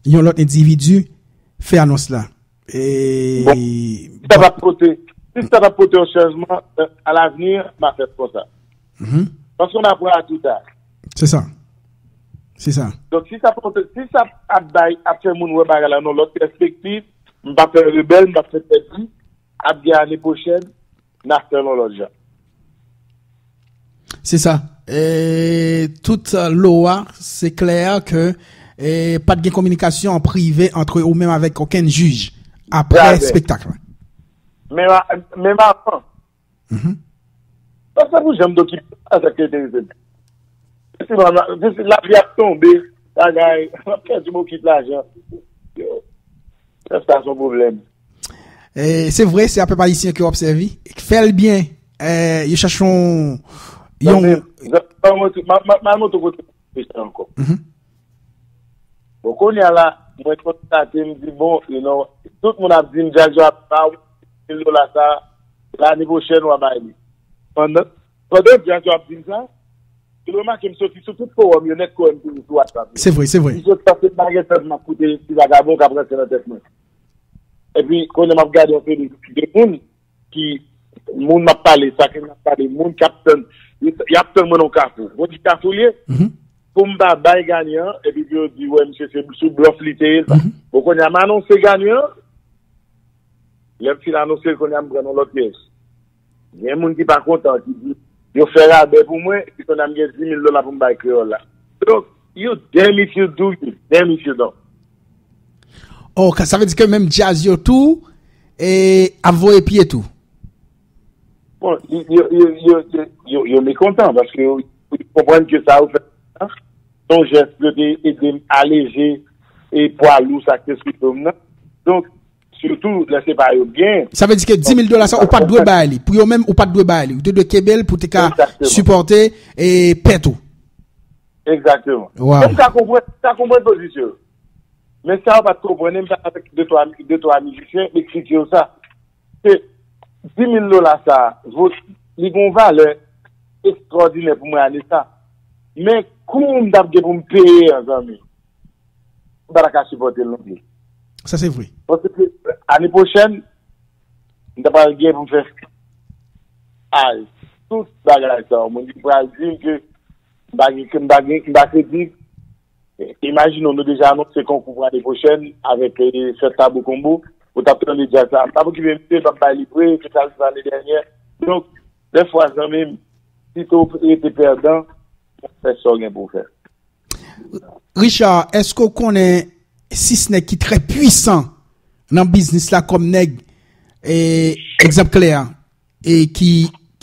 yon lòt endividi fè anons la. E, bon, si sa t ap pote, si sa t ap pote yon chanjman, euh, à l'avenir, m a fè konsa. Paske on apprend à tout âge. Se sa. Se sa. Donk, si sa pote, si sa ap bay, ap fè moun wè bagay la nan lòt pèspektiv, m pa fè rebèl, m pa fè pèdi, ap gen ane pwochèn, n a fè l yon lòt jan. Se sa. E, tout lo a, se klè ke e, pa t gen kominikasyon an prive ant ou menm avèk okenn jij apre espektak la. Menm, menm avan. Paske pou janm dokipe sa, sa ki enterese m. Se pa, se, se lavi ap tonbe, bagay, ap pèdi bokit lajan. Yo, sa, sa se yon pwoblèm. E, se vre, se a pèp ayisyen ke w ap sèvi. Fè l byen. E, yo chache yon, yon... Zanmi m, zanmi m, m al monte kote m ankò. Bon, kounye a la, mwen konstate, m di, bon, you know, tout moun ap di m, Djazz yo ap ba w mil dola sa, lane pwochèn w a bay li. Pandan, pandan Djazz yo ap di m sa, ou remake m soti sou tout fowòm yo nèt, kwè m toujou sou WhatsApp yo. Se vre, se vre. M sot paske m pa gen tan pou m ap koute ti vagabon k ap rantre nan tèt mwen. Epi, kounye a m ap gade yon seri de moun ki, moun m ap pale, sa ke m ap pale, moun k ap tann, y ap tann mwen nan kafou. Bon, ti kafou l ye, pou m pa bay ganyan, epi pou yo di, wè, misye se sou blòf li te ye, sa. Bon, kounye a, m anonse ganyan, lè m fin anonse l, kounye a, m pran yon lòt pyès. Gen moun ki pa kontan, ki di, yo fè rabè pou mwen, epi kounye a, m gen dis mil dola pou m bay kreyòl la. Donk, you damn if you do, you damn if you don't. Oh, ka, sa vle di ke menm djaz yo tou, e, ap voye pye tou. Bon, yo, yo, yo, yo, yo, yo mekontan, paske yo, yo konprann ke sa yo fè a, se yon jès pou yo te ede m aleje e pwa lou sa k te sou do m nan. Donk, sitou lè se pa yo k gen. Sa vle di ke dis mil dola sa, ou pa t dwe bay li. Pou yo menm, ou pa t dwe bay li. Ou te dwe kenbe l pou te ka sipòte e pèt ou. Egzakteman. Donk, m ka konprann, m ka konprann pozisyon yo. Men sa yo pa t konprann, m pale avèk de twa, de twa mizisyen, m eksplike yo sa. Se dis mil dola sa, vo, li gen yon valè ekstwòdinè pou mwen ane sa. Men kou m t ap gen pou m peye an, zanmi, m pa ta ka sipòte l non plis. Sa se vre. Paske ane pwochèn, m ta pral gen pou m fè al tout bagay sa yo. Moun ki pral di m ke m pa gen, ke m pa gen, m pa kredib. Imajine w, nou deja anonse konkou pou ane pwochèn avèk, eh, Fèt Tabou Konbo. Ou t ap tande djaz sa. M p ap okipe misye, m p ap bay li pre, se sa l fè ane dènyè. Donk, dèfwa, zanmi m, pito w rete pèdan, fè sa w gen pou w fè. Richard, èske w konnen sis nèg ki trè pwisan nan biznis la kòm nèg, e, egzanp klè a, e ki,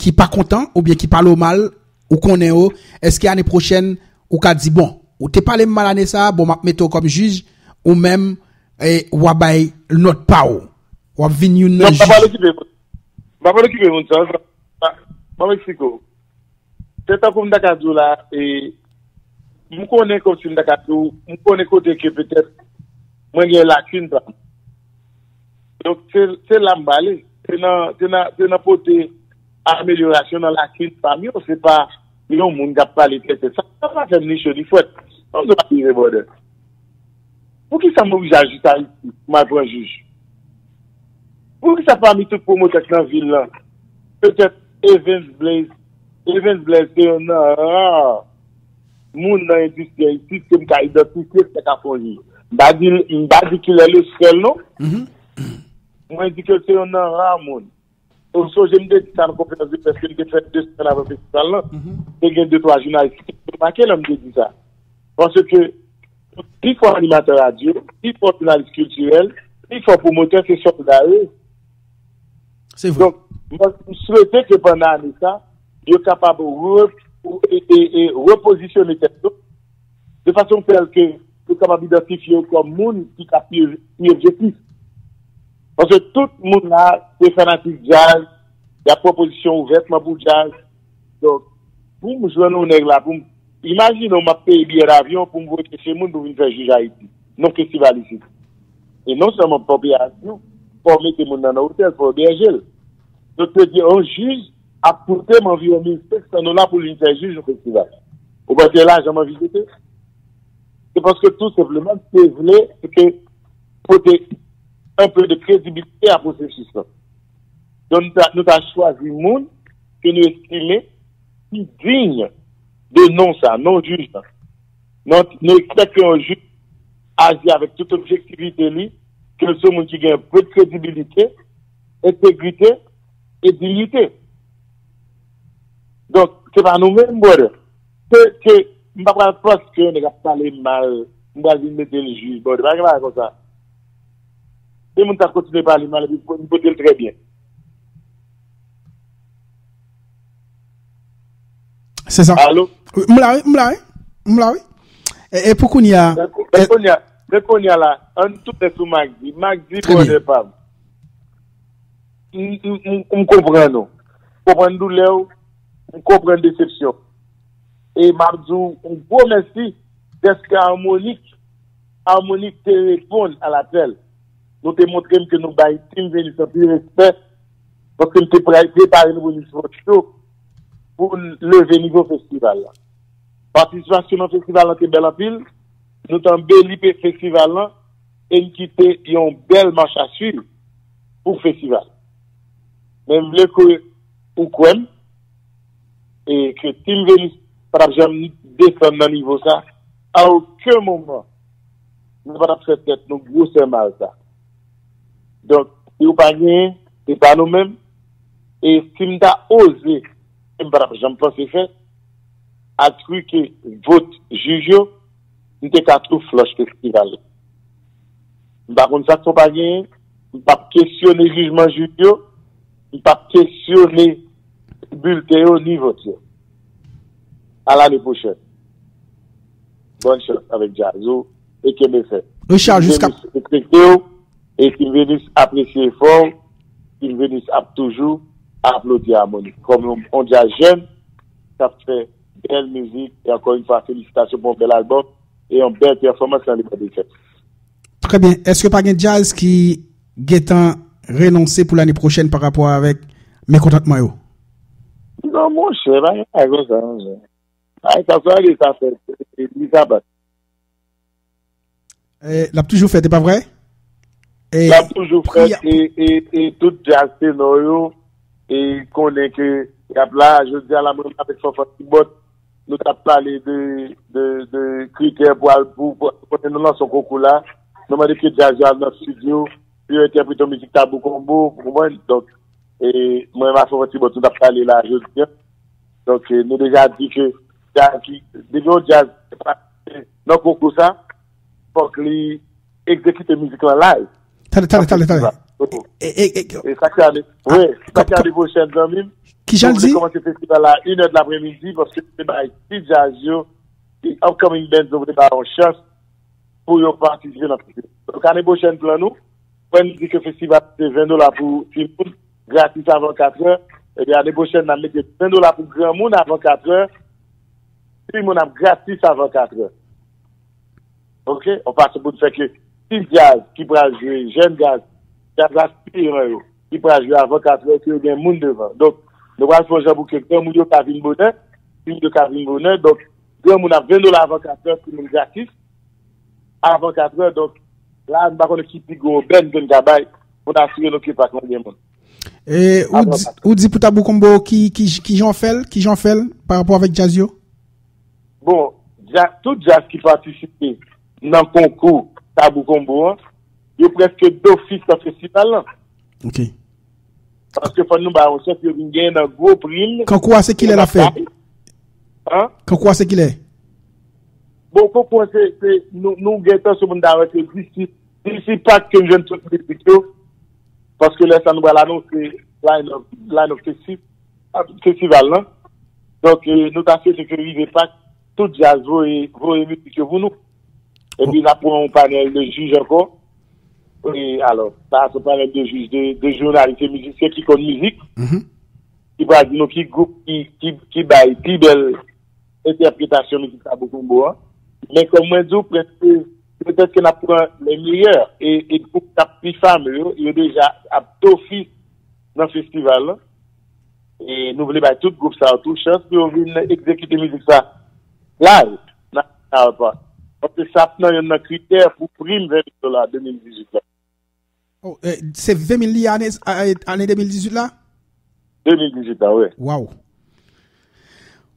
ki pa kontan oubyen ki pale w mal, ou konnen yo, èske ane pwochèn, ou ka di, bon, ou te pale m mal ane sa a, bon, m ap mete w kòm jij, ou menm, e, w a bay nòt pa w. W ap vin youn nan jij. Non, m pa pral okipe moun. M pa pral okipe moun sa, sa, m ap eksplike w. Se tankou m ta ka di w la, e, m konnen kòmsi m ta ka di w, m konnen kote ke petèt mwen gen lakin pa m. Donk, se, se la m prale. Se nan, se nan, se nan pote amelyorasyon nan lakin pa m yo. Se pa yon moun k ap pale tèt tèt. Sa, sa pa fè m ni cho ni frèt. Ban m di w la verite, brother. Poukisa m oblije al jis Ayiti pou m al pran jij? Poukisa pami tout pwomotè k nan vil lan, petèt Evens Blaze, Evens Blaze se yonn nan ra moun nan endistri a isit ke m ka idantifye k ta ka fè yon jij. M pa di, m pa di ki lè le sèl non. Mwen di ke se yonn nan ra moun. Ou sonje m te di sa nan konferans de près ke m te fè de semèn avan festival lan. Te gen de twa jounalis ki te make lè m te di sa. Paske pi fò animatè radyo, pi fò jounalis kiltirèl, pi fò pwomotè se sòlda yo. Se vre. Donk, mwen, m swete ke pandan ane sa, yo kapab re, e, e, e, repozisyone tèt yo, de fason tèl ke yo kapab idantifye yo kòm moun ki ka pi, pi objektif. Paske tout moun la se fanatik djaz, y ap pran pozisyon ouvètman pou djaz. Donk, pou m jwenn yon nèg la, pou m, imajine w, m ap peye biyè davyon pou m voye chèche moun pou vin fè jij Ayiti. Non festival isit. E non sèlman pa w peye avyon, fò w mete moun nan nan otèl, fò w ebèje l. Donk, se di yon jij ap koute m anviwon mil senk san dola pou l vin fè jij yon festival. Ou panse lajan m anvi jete? Se paske tou senpleman, se vle, se ke pote un peu de crédibilité à pwosesis lan. Donk, nou ta, nou ta chwazi moun ke nou estime ki diy de non sa, non jij la. Nou, nou ekspekte yon jij aji avèk tout objektivite li, ke l se yon moun ki gen anpil kredibilite, entegrite e diyite. Donk, se pa nou menm, brother. Se ke m pa pral paske yon nèg ap pale m mal, m pral vin mete l jij, brother. Pa gen bagay konsa. Se moun sa kontinye pale mal, epi m pote l trè byen. Se sa. Alo? Wi, m la, wi, m la, wi. M la, wi. E, e pou kounye a, men kou-, men e kounye a, men kounye a la, ann tounen sou Magdi. Magdi, brother pa m. M, m, m, m konprann ou. M konprann doulè w. M konprann desepsyon. E m ap di w yon gwo mèsi dèske Harmonik, Harmonik te reponn a lapèl. Nou te montre m ke nou bay Tim Venus anpil respè, paske m te pre-, prepare nou pou Miss Roadshow pou n leve nivo festival la. Patisipasyon nan festival lan te bèl anpil. Nou t anbeli pe-, festival lan e n kite yon bèl mach a swiv pou festival. Men m vle ke ou kwè m e ke Tim Venus pa t ap janm desann nan nivo sa. A okenn moman, nou pa t ap fè tèt nou gwosè mal sa. Donk, si w pa genyen, se pa nou menm. E si m ta oze, e m pa t ap janm panse fè, atrike vòt jij yo, m te ka tou flòch festival la. M pa konn sa k fè w pa genyen, m p ap kesyone jijman jij yo, m p ap kesyone bilten yo ni vòt yo. A lane pwochèn. Bòn chans avèk djaz ou e kenbe fèm. Richard, jiska Tim Venus respekte w e Tim Venus apresye efò w. Tim Venus ap toujou aplodi Harmonik kòm yon, yon djaz jèn k ap fè bèl mizik. E ankò yon fwa, felisitasyon pou yon bèl albòm e yon bèl pèfòmans nan Libre F M. Trè byen. Èske pa gen djaz ki gentan renonse pou lane pwochèn pa rapò avèk mekontantman yo? Non, monchè, pa gen bagay konsa, monchè. Ay, sa fè ale, sa fè, e, e, li sa bat. E, l ap toujou fèt, e pa vre? E, l ap toujou fèt, e, e, e tout djaz tenò yo, e konnen ke y ap la. Jodi a la, mwen avèk Fanfan Tibòt, nou t ap pale de, de, de kritè pou al, pou, pou, konnen nou lanse yon konkou la. Nou mande ke djaz yo al nan estidyo, pou yo entèprete yon mizik Tabou Combo, ou konprann? Donk, e mwen menm ak Fanfan Tibòt, nou t ap pale la jodi a. Donk, e, nou deja di ke djaz ki, depi yon djaz nan konkou sa, fòk li egzekite mizik lan live. Tande, tande, tande, tande. E, e, e, e sa ki ane, wi, sa ki ane pwochèn, zanmi m. Kijan l di? Nou vle kòmanse festival la inè de lapremidi, paske se bay ti djaz yo, ti upcoming bands yo vle ba yon chans pou yo patisipe nan festival. Donk, ane pwochèn, plan nou, fò n di ke festival se ven dola pou timoun, gratis avan katrè. Ebyen, ane pwochèn, n ap mete ven dola pou granmoun avan katrè. Timoun ap gratis avan katrè. Oke? Yon fason pou n fè ke ti djaz ki pral jwe, jèn djaz, djaz aspiran yo, ki pral jwe avan katrè, ke yo gen moun devan. Donk, nou pral fè yon jan pou ke granmoun yo ka vin bonè, timoun yo ka vin bonè. Donk, granmoun ap ven dola avan katrè, timoun gratis avan katrè. Donk, la, m pa konnen ki pi gwo obèn ke n ka bay. pou n asire nou ke Pak lan gen moun. E ou di, ou di pou Tabou Combo, ki, ki, ki jan w fè l, ki jan w fè l pa rapò avèk djaz yo? Bon, dja, tout djaz ki patisipe nan konkou Tabou Combo an, yo prèske dofis nan festival lan. Ok. Paske fò nou ba yo yon chans, yo vin genyen nan gwo prim. Konkou a se kilè l ap fèt? An? Konkou a se kilè? Bon, konkou a se, se, nou, nou gentan sou moun ta wè se disi, disi Pak ke n jwenn tout mizik yo. Paske lè sa nou pral anonse line up, line up festi-, festival lan. Donk, eh, nou ta swete ke rive Pak, tout djaz voye, voye mizik yo pou nou. Epi n ap pran yon panèl de jij ankò. E alò, sa se yon panèl de jij, de, de jounalis e mizisyen ki konn mizik, ki pral di nou ki gwoup ki, ki, ki bay pi bèl entèpretasyon mizik Tabou Combo an. Men kòm mwen di w, prèske, petèt ke n ap pran le meyè e, e gwoup k ap pi fameux yo, yo deja ap dofis nan festival lan. E nou vle bay tout gwoup sa yo tou chans pou yo vin egzekite mizik sa live nan Power Park. Paske sa ap nan youn nan kritè pou prim ven mil dola de mil dizuit la. Oh, eh, se ven mil li ane, a-, ane de mil dizuit la? De mil dizuit la, wi. Waw.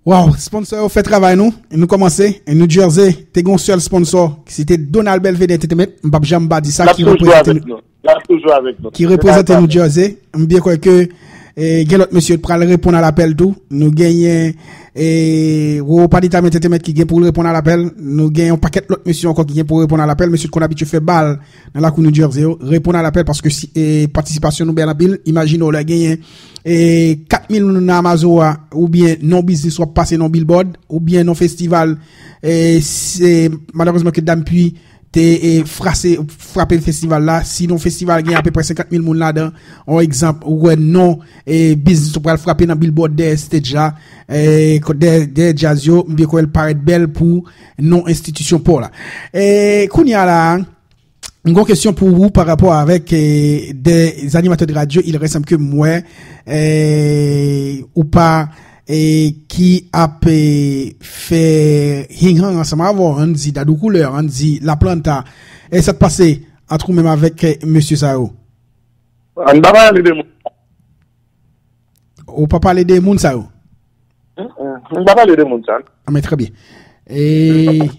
Waw, sponsor yo fè travay nou. E nou kòmanse. E New Jersey, te gen yon sèl sponsor, se te Donald Belvedere Entertainment. M p ap janm pa di sa, ki reprezante nou. L ap toujou avèk nou. Ki reprezante New Jersey. M byen kwè ke, eh, gen lòt mesye pral reponn a lapèl tou. Nou genyen, eh, Roro Panitam Entertainment ki gen pou l reponn a lapèl. Nou gen yon pakèt lòt mesye ankò ki gen pou reponn a lapèl. Mesye t konn abitye fè bal nan lakou New Jersey yo, reponn a lapèl paske si, eh, patisipasyon nou bèl anpil. Imajine w lè genyen, eh, kat mil moun nan Amazon a, oubyen nan biznis w ap pase nan billboard, oubyen nan festival, eh, se malerezman ke Dam Puy te, eh, frase, frape festival la. Si nan festival gen apeprè senkant mil moun ladan, yon egzanp, ou wè non, eh, biznis ou pral frape nan billboard dèyè stage la, eh, dèyè, dèyè djaz yo, m byen kwè l parèt bèl pou non enstitisyon pa w la. Eh, kounye a la, m gon kesyon pou ou pa rapò avèk, eh, des animateurs de radio, il ressemble que m wè, eh, ou pa, eh, ki ap, eh, fè hing hang ansanm avè w, ann di Dadou Koulè, ann di Laplanta. E sa k pase ant ou menm avèk, eh, mesye sa yo? Ann pa pale de moun. Ou pa pale de moun sa yo? Mm, mm. Ann pa pale de moun sa. Ah, men trè byen. E,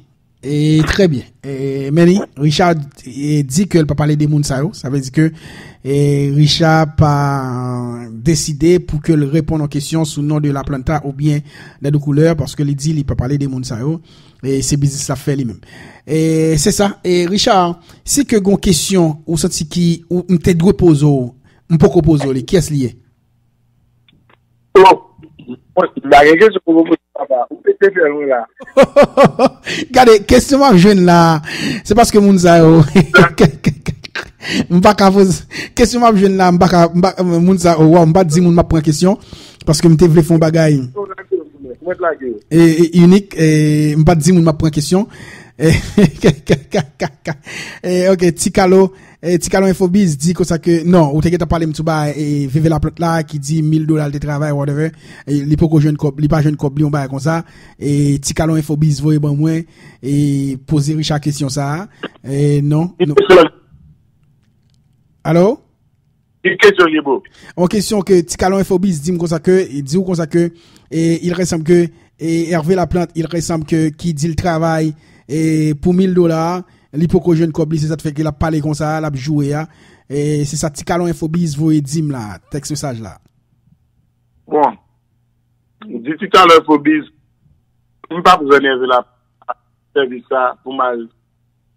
e trè byen. E, Manny, Richard, e, di ke l pa pale de moun sa yo. Sa vle di ke, e, Richard pa deside pou ke l reponn yon kesyon sou non de Laplanta oubyen Dadou Koulè, paske li di li pa pale de moun sa yo. E se biznis l ap fè li menm. E se sa. E Richard, si ke gon kesyon ou santi ki ou, m te dwe poze w, m poko poze w li, kiyès li ye? Bon, mwen, m pa gen kesyon pou poze papa. Ou pete fè lwen la. Gade, kesyon m ap jwenn la, se paske moun sa yo. M pa ka poze. Kesyon m ap jwenn la, m pa ka, m pa, moun sa yo, waw, m pa di moun m ap pran kesyon. Paske m te vle fè yon bagay. Mwen lage w. E, e, inik, e, m pa t di moun m ap pran kesyon. E, e, ok, Ti Kalo, e, Ti Kalo Infobiz di konsa ke, non, ou te gentan pale m sou bagay, e, Veve Laplanta la, ki di mil dola l te travay, whatever. E, li poko jwenn kòb, li pa jwenn kòb li, yon bagay konsa. E, Ti Kalo Infobiz voye ban mwen, e, poze Richard kesyon sa a. E, non, non. Alo? Ki kesyon li ye, bro? Yon kesyon ke Ti Kalon Infobiz di m konsa ke, li di w konsa ke, e, il ressemble que, e, Hervé Laplante, il ressemble que, ki di l travay, e, pou mil dola, li poko jwenn kòb li, se sa k fè ke l ap pale konsa, l ap joure a. E, se sa Ti Kalon Infobiz voye di m la, tèks mesaj la. Bon, di Ti Kalon Infobiz, m p ap rann Hervé Laplante sèvis sa pou m al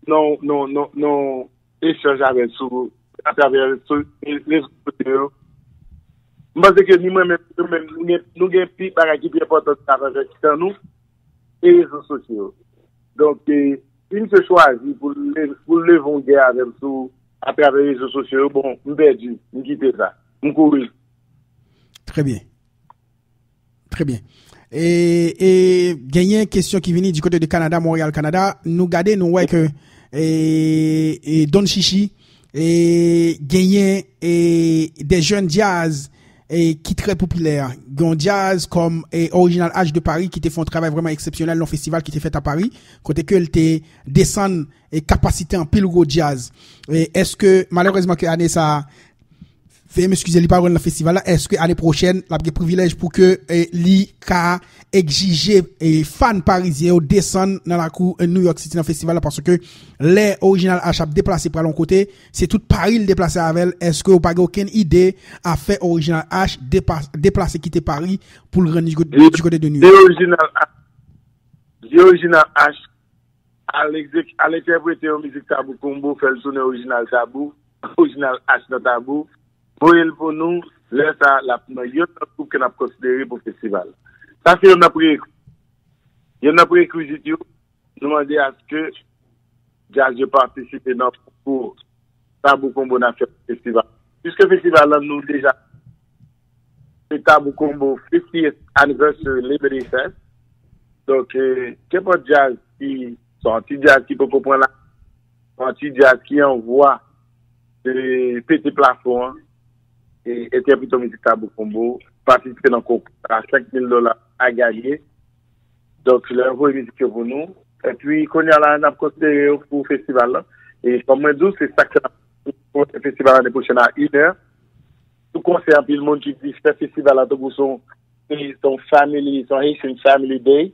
nan, nan, nan, nan echanj avè l sou, atravè sou rezo sosyo yo. M panse ke ni mwen menm, nou menm, nou gen, nou gen pi bagay ki pi enpòtan ki ka fè avèk tan nou, e rezo sosyo yo. Donk, e, si misye chwazi pou l le-, pou l leve yon gè avè m sou, atravè rezo sosyo yo, bon, m pèdi, m kite sa. M kouri. Trè byen. Trè byen. E, e genyen kesyon ki vini di kote de Kanada, Montréal, Kanada. Nou gade, nou wè ke, e, e Don Chichi, e genyen, e, de jèn djaz, e ki trè popilè. Gen yon djaz kòm e Original H de Paris ki te fè yon travay vrèman eksepsyonèl nan yon festival ki te fèt a Paris, kote ke l te desann e kapasite anpil gwo djaz. E èske, malerezman, ke ane sa a, veye m eskize, li pa rann nan festival la, èske ane pwochèn, l ap gen privilèj pou ke e, li ka egzije e, fan parizyen yo desann nan lakou e, New York City nan festival la, paske lè Original H ap deplase pral yon kote, se tout Paris l deplase avè l. Èske w pa gen okenn ide a fè Original H depa- deplase kite Paris pou l rann du, du kote de New York? Original H, Original H al, egzek- al entèprete yon mizik Tabou Combo, fè l tounen Original Tabou, Original H nan Tabou, voye l pou nou, lè sa a, l ap nan yonn nan gwoup ke n ap konsidere pou festival. Sa se yonn nan pre-, yonn nan prerekwizit yo, nou mande aske djaz yo patisipe nan konkou Tabou Combo National Festival. Piske festival la nou deja, se Tabou Combo fiftieth Anniversary Labor Day Fest. Donk, e, kenpòt djaz ki, se yon ti djaz ki poko pran la, se yon ti djaz ki an vwa de pete plafon an, e entèprete mizik Tabou Combo, patisipe nan konkou a, senk mil dola a ganye. Donk, lè yo voye mizik yo pou nou, epi kounye a la, n ap konsidere yo pou festival la. E kòm mwen di w, se sa k fè n ap fè festival ane pwochèn a inè. Sou konsè, anpil moun ki di fè festival la tankou se yon, se yon family, se yon Haitian family day.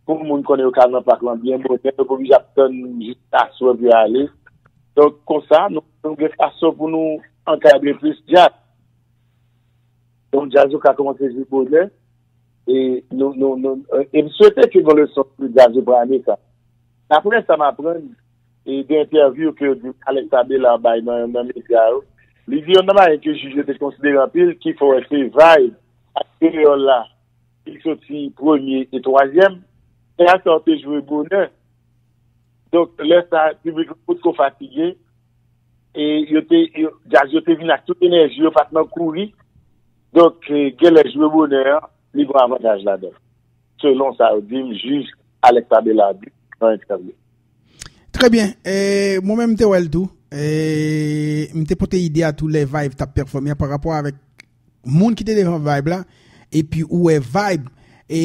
Pou moun konnen yo ka al nan pak lan byen bonè, yo pa oblije ap tann jis aswè pou yo ale. Donk, konsa, nou, nou gen fason pou nou ankadre plis djaz. Donk, djaz yo ka kòmanse jwe bonè. E nou, nou, nou, e m swete ke gen leson pou djaz yo pran ane sa. Daprè sa m aprann, e de entèvyou ke yo di Alex Abela bay nan, nan medya yo, li di yonn nan bagay ke jij yo te konsidere anpil, ki fè wè se vibe ak kreyòl la ki soti premye e twazyèm, e a sa yo te jwe bonè. Donk, lè sa, piblik la potko fatige, e yo te, yo, djaz yo te vin ak tout enèji yo, pa t nan kouri. Donk, e, genlè jwe bonè an, li gon avantaj ladan l. Selon sa yo di m, jij Alex Abela di nan entèvyou. Trè byen. E, mwen menm, m te wè l tou. E, m te pote ide a tou lè Vibe t ap pèfòme a pa rapò avèk moun ki te devan Vibe la, epi ou wè Vibe, e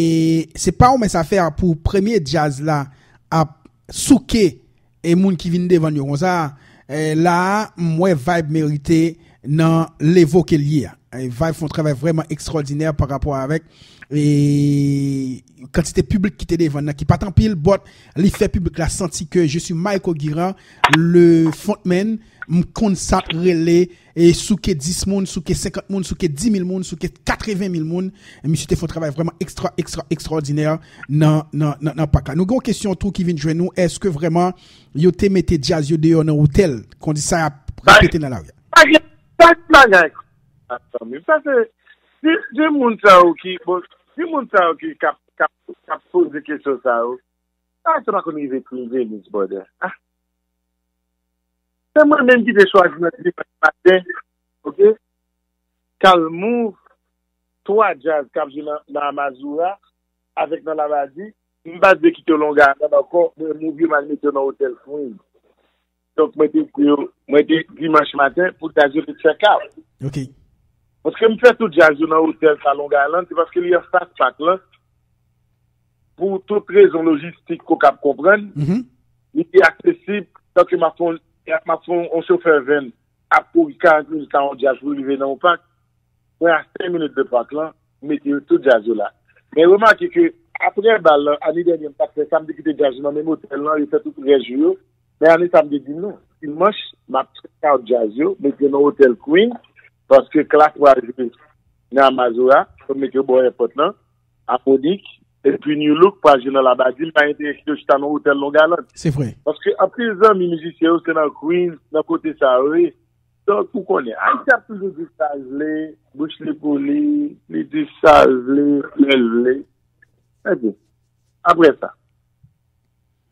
se pa yon mens a fè pou premye djaz la ap souke e moun ki vin devan yo konsa. E la a, m wè Vibe merite nan levo ke l ye a. E Vibe fè yon travay vrèman ekstwòdinè pa rapò avèk e kantite piblik ki te devan nan, ki pa t anpil, but li fè piblik la santi ke je suis Michael Guirand, le frontman, m konn sa t rele e souke dis moun, souke senkant moun, souke dis mil moun, souke katreven mil moun. Misye te fè yon travay vrèman ekstra, ekstra, ekstwòdinè nan, nan, nan, nan pak la. Nou gen yon kesyon tou ki vin jwenn nou. Èske vrèman yo te mete djaz yo deyò nan otèl, kondi sa y ap repete nan lari a? Pa gen, pa gen bagay. Sa se, di, di moun sa yo ki, bon, di moun sa yo ki k ap, k ap, k ap poze kesyon sa yo. Ah, sa pa konn rive Queen Venus, brother. Ah. Se mwen menm ki te chwazi nan dimanch maten, ok? K al move twa djaz k ap jwe nan, nan Amazura avèk nan Labadi. M pa t vle kite yo Long Island ankò, mwen move yo m al mete yo nan otèl Queen. Donk, mwen te di yo, mwen te dimanch maten pou djaz yo te check out. Ok. Paske m fè tout djaz yo nan otèl sa Long Island, se paske li anfas pak lan. Pou tout rezon lojistik ke w kab konprann, Mhm. li pi aksesib, tanke m ap fè yon, m ap fè yon chofè venn ap kouri karant minit nan yon djaz pou rive nan yon pak. Mwen a senk minit de pak lan, m mete yo tout djaz yo la. Men remake ke apre bal lan, ane dènye m pa t fè sa, m te kite djaz yo nan menm otèl lan, yo fè tout rès jou yo. Men ane sa m te di non. Dimanch, m ap check out djaz yo, mete yo nan otèl Queen, paske Klass pral jwe nan Amazura, fò m mete yo bò èpòt lan, Apodic, epi New Look pral jwe nan Labadi, m pa enterese yo chita nan otèl Long Island. Se vre. Paske anpil zanmi mizisyen yo se nan Queens, nan kote sa yo ye. Donk, ou konnen, Ayiti ap toujou di sa l vle, bouch li pou li, li di sa l vle, lè l vle. Ebyen, apre sa.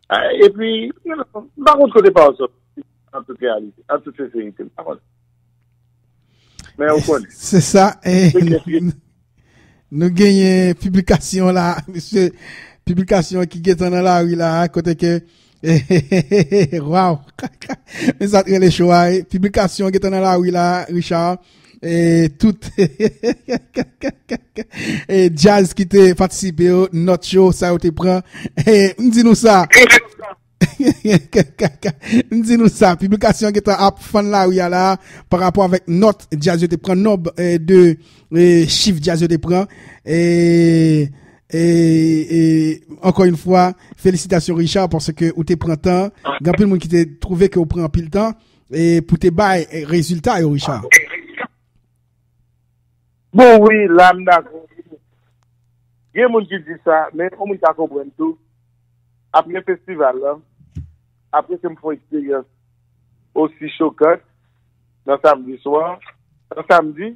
Ah, epi, you know, m pa konn kote pawòl sòti, an tout reyalite, an tout senserite, m pa konn. Men ou konnen. Se sa, eh, Se ke- nou genyen piblikasyon la, mesye, piblikasyon ki gentan nan lari la, kote ke, waw, men sa t rele cho a, eh. Piblikasyon gentan nan lari la, Richard, e, tout e, djaz ki te patisipe yo, nòt yo, sa yo te pran. E, m di nou sa. M di nou sa, piblikasyon gentan ap fann lari a la, pa rapò avèk nòt djaz yo te pran, nonb e, de e, chif djaz yo te pran. E, e, e, ankò yon fwa, felisitasyon, Richard, paske ou te pran tan. Gen anpil moun ki te twouve ke ou pran anpil tan e, pou te bay e, rezilta yo, Richard. Bon, wi, la m dakò. Gen moun ki di sa, men yon moun ka konprann tou. Apre festival la, apre ke m fè yon eksperyans osi chokan nan samdi swa, nan samdi,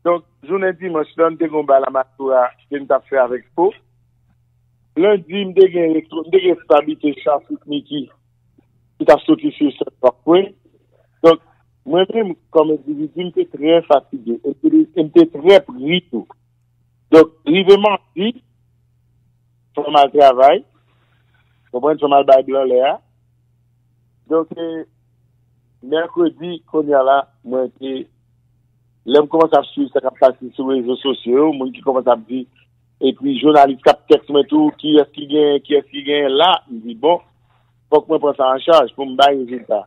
donk, jounen dimanch la, m te gen yon bal a Matura ke m t ap fè avèk Fo. Lendi, m te gen retwo, m te gen responsabilite Chafik Miki ki t ap soti sou sèn Rockfront. Donk, mwen menm, kòm endividi, m te trè fatige. E m te, e m te trè pri tou. Donk, rive madi, fò m al travay. Konprann, fò m al bay blan lè a. Donk, e, mèkredi, kounye a la, mwen te, lè m kòmanse ap swiv sa k ap pase sou rezo sosyo yo, moun ki kòmanse ap di, epi jounalis k ap tèks mwen tou, kiyès ki genyen, kiyès ki genyen la, m di, bon, fòk mwen pran sa an chaj pou m bay rezilta.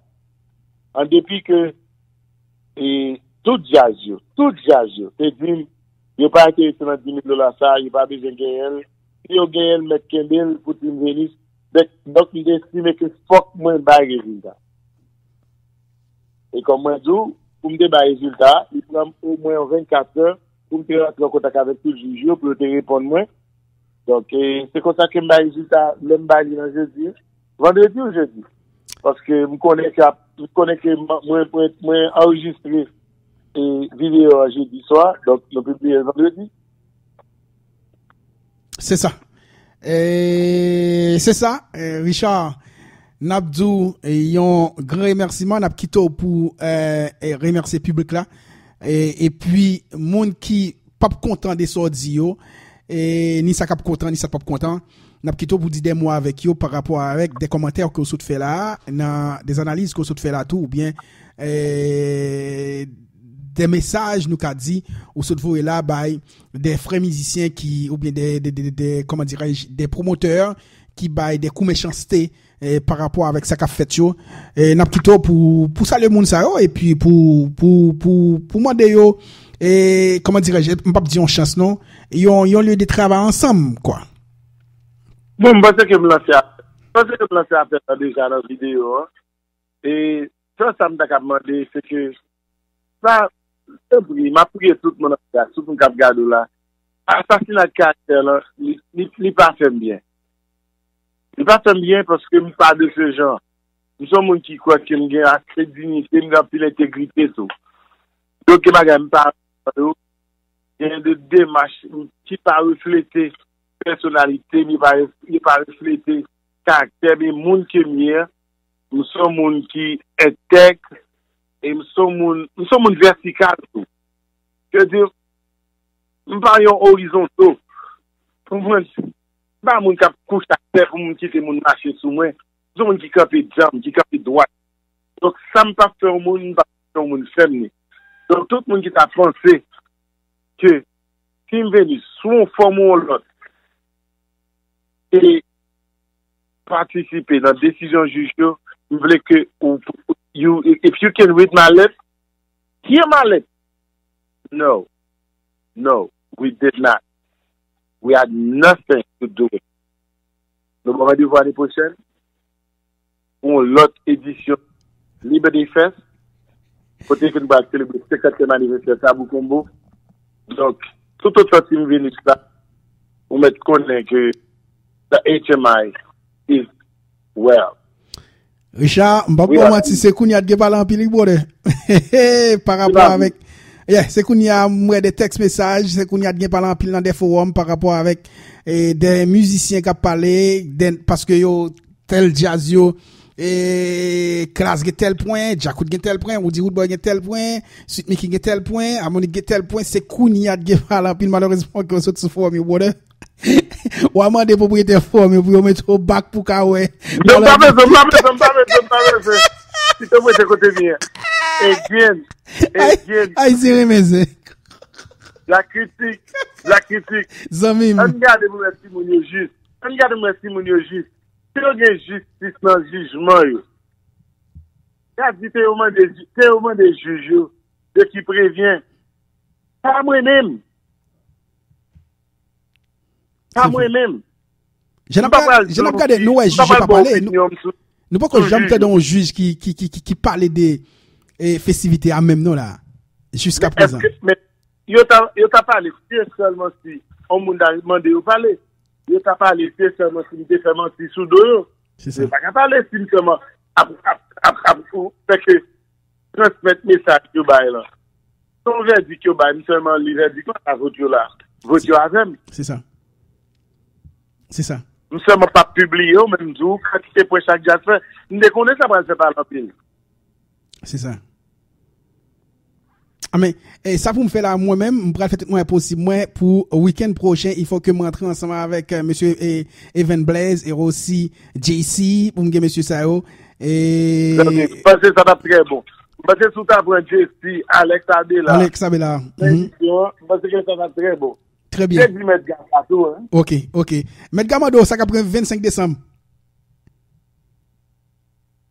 An depi ke e, tout djaz yo, tout djaz yo, te di m, yo pa enterese nan dis mil dola sa, yo pa bezwen genyen l. Si yo genyen l, mèt kenbe l pou Tim Venus. Donk, donk, m te estime ke fòk mwen bay rezilta. E kòm mwen di w, pou m te bay rezilta, li pran m omwen yon vennkat è pou m te rantre an kontak avèk tout jij yo, pou yo te reponn mwen. Donk, e, se konsa ke m bay rezilta, lè m bay li nan jedi, vandredi ou jedi. Paske m konnen ke ap, m konnen ke m, mwen, mwen, mwen anrejistre e videyo an jedi swa, donk nou pibliye l vandredi. Se sa. E, se sa, e, Richard, n ap di w e, yon gran remèsiman, n ap kite w pou e, e, remèsye piblik la. E, epi, moun ki p ap kontan de sa w di yo, e, ni sa k ap kontan, ni sa k p ap kontan, n ap kite w pou di de mo avèk yo pa rapò avèk de kòmantè ke w sot fè la a, nan de analiz ke w sot fè la tou, oubyen e, de mesaj, nou ka di, ou sot voye la bay de frè mizisyen ki, oubyen de, de, de, de, de, kòman dirais-je, de pwomotè ki bay de kou mechanste e, pa rapò avèk sa k ap fèt yo. E, n ap kite w pou, pou salye moun sa yo, epi pou, pou, pou, pou mande yo, e, kòman dirais-je, m p ap di yon chans non, yon, yon lye de travay ansanm, kwa. Bon, m panse ke m lanse a, m panse ke m lanse apèl la deja nan videyo an. E sèl sa m ta kab mande, se ke, pa, tanpri, m ap priye tout moun an gras, tout moun k ap gade w la. Asasina karaktè lan, li, li, li pa fè m byen. Li pa fè m byen paske m pa de se jan. M se yon moun ki kwè ke m gen ase diyite, m gen anpil entegrite tou. Donk, gen bagay m pa yo, gen de demach ki pa reflete pèsonalite m, li pa, li pa reflete karaktè m, e moun ke m ye a. M se yon moun ki entèg, e m se yon moun, m se yon moun vètikal tou. Sa vle di, m pa yon orizonto. Konprann? M pa moun k ap kouche atè pou moun kite moun mache sou mwen. M se yon moun ki kanpe djanm, ki kanpe dwat. Donk, sa m p ap fè yon moun, m p ap fè yon moun fè m li. Donk, tout moun ki ta panse ke Tim Venus, sou yon fòm ou yon lòt, te patisipe nan desizyon jij yo, m vle ke ou, you, if you can read my lips, hear my lips. No, no, we did not. We had nothing to do with it. Nou ban randevou ane pwochèn pou yon lòt edisyon Liberty Fest, kote ke nou pral selebre senkantyèm anivèsè Tabou Combo. Donk, toutotan Tim Venus la, ou mèt konnen ke the H M I is well. Richard, m p ap ba w manti, se kounye a t gen pale anpil, wi, brother. Pa rapò avèk, yeah, se kounye a m wè de tèks mesaj, se kounye a t gen pale anpil nan de fowòm pa rapò avèk e, de mizisyen k ap pale, de, paske yo, tèl djaz yo, e, Klass gen tèl pwen, Djakout gen tèl pwen, Roody Roodboy gen tèl pwen, Sweet Micky gen tèl pwen, Harmonik gen tèl pwen, se kounye a t gen pale anpil, malerezman ke yo sot sou fowòm yo, brother. W a mande pwopriyetè fowòm yo pou yo mete w back pou w ka wè. Non, m pa bezwen, m pa bezwen, m pa bezwen, m pa bezwen. Kite w rete kote m ye. Again. Again. Ayisyen renmen zen. Black Critic. Black Critic. Zanmi m. Ann gade pou wè si moun yo jis. Ann gade pou wè si moun yo jis. Si yo gen jistis nan jijman yo. Gad si te yo mande, te yo mande jij yo de ki prevyen. Pa mwen menm. Pa mwen menm. Jan n ap gade, nou wè jij yo pa pale. Nou poko janm tande yon jij ki, ki, ki, ki, ki pale de e, festivite a menm non la. Jiska prezan. Yo ta, yo ta pale, se sèlman si yon moun ta mande yo pale. Yo ta pale, se sèlman si m te fè manti sou do yo. Se sa. Yo pa ka pale si m sèlman ap, ap, ap, ap, ap fè ke transmèt mesaj yo bay lan. Se yon vèdik yo bay, m sèlman li vèdik lan, sa vòt yo la. Vòt yo avè m. Se sa. Se sa. M sèlman p ap pibliye yo, men m di w kantite pwen chak djaz fè. M te konnen sa pral fè pale anpil. Se sa. Amen. E sa pou m fè la, mwen menm, m pral fè tout mwayen posib mwen pou wikenn pwochen, il faut que m rantre ansanm avèk, euh, mesye, e, Evan Blaze e osi J C, pou m gen mesye sa yo. E m panse sa t ap trè bon. M panse si w ta pran J C, Alex Abela, Alex Abela, nan emisyon an, m panse ke sa t ap trè bon. Trè byen. Te di Mèt Gama tou, hein. Ok, ok. Mèt Gama do, sa k ap pran vennsenk desanm.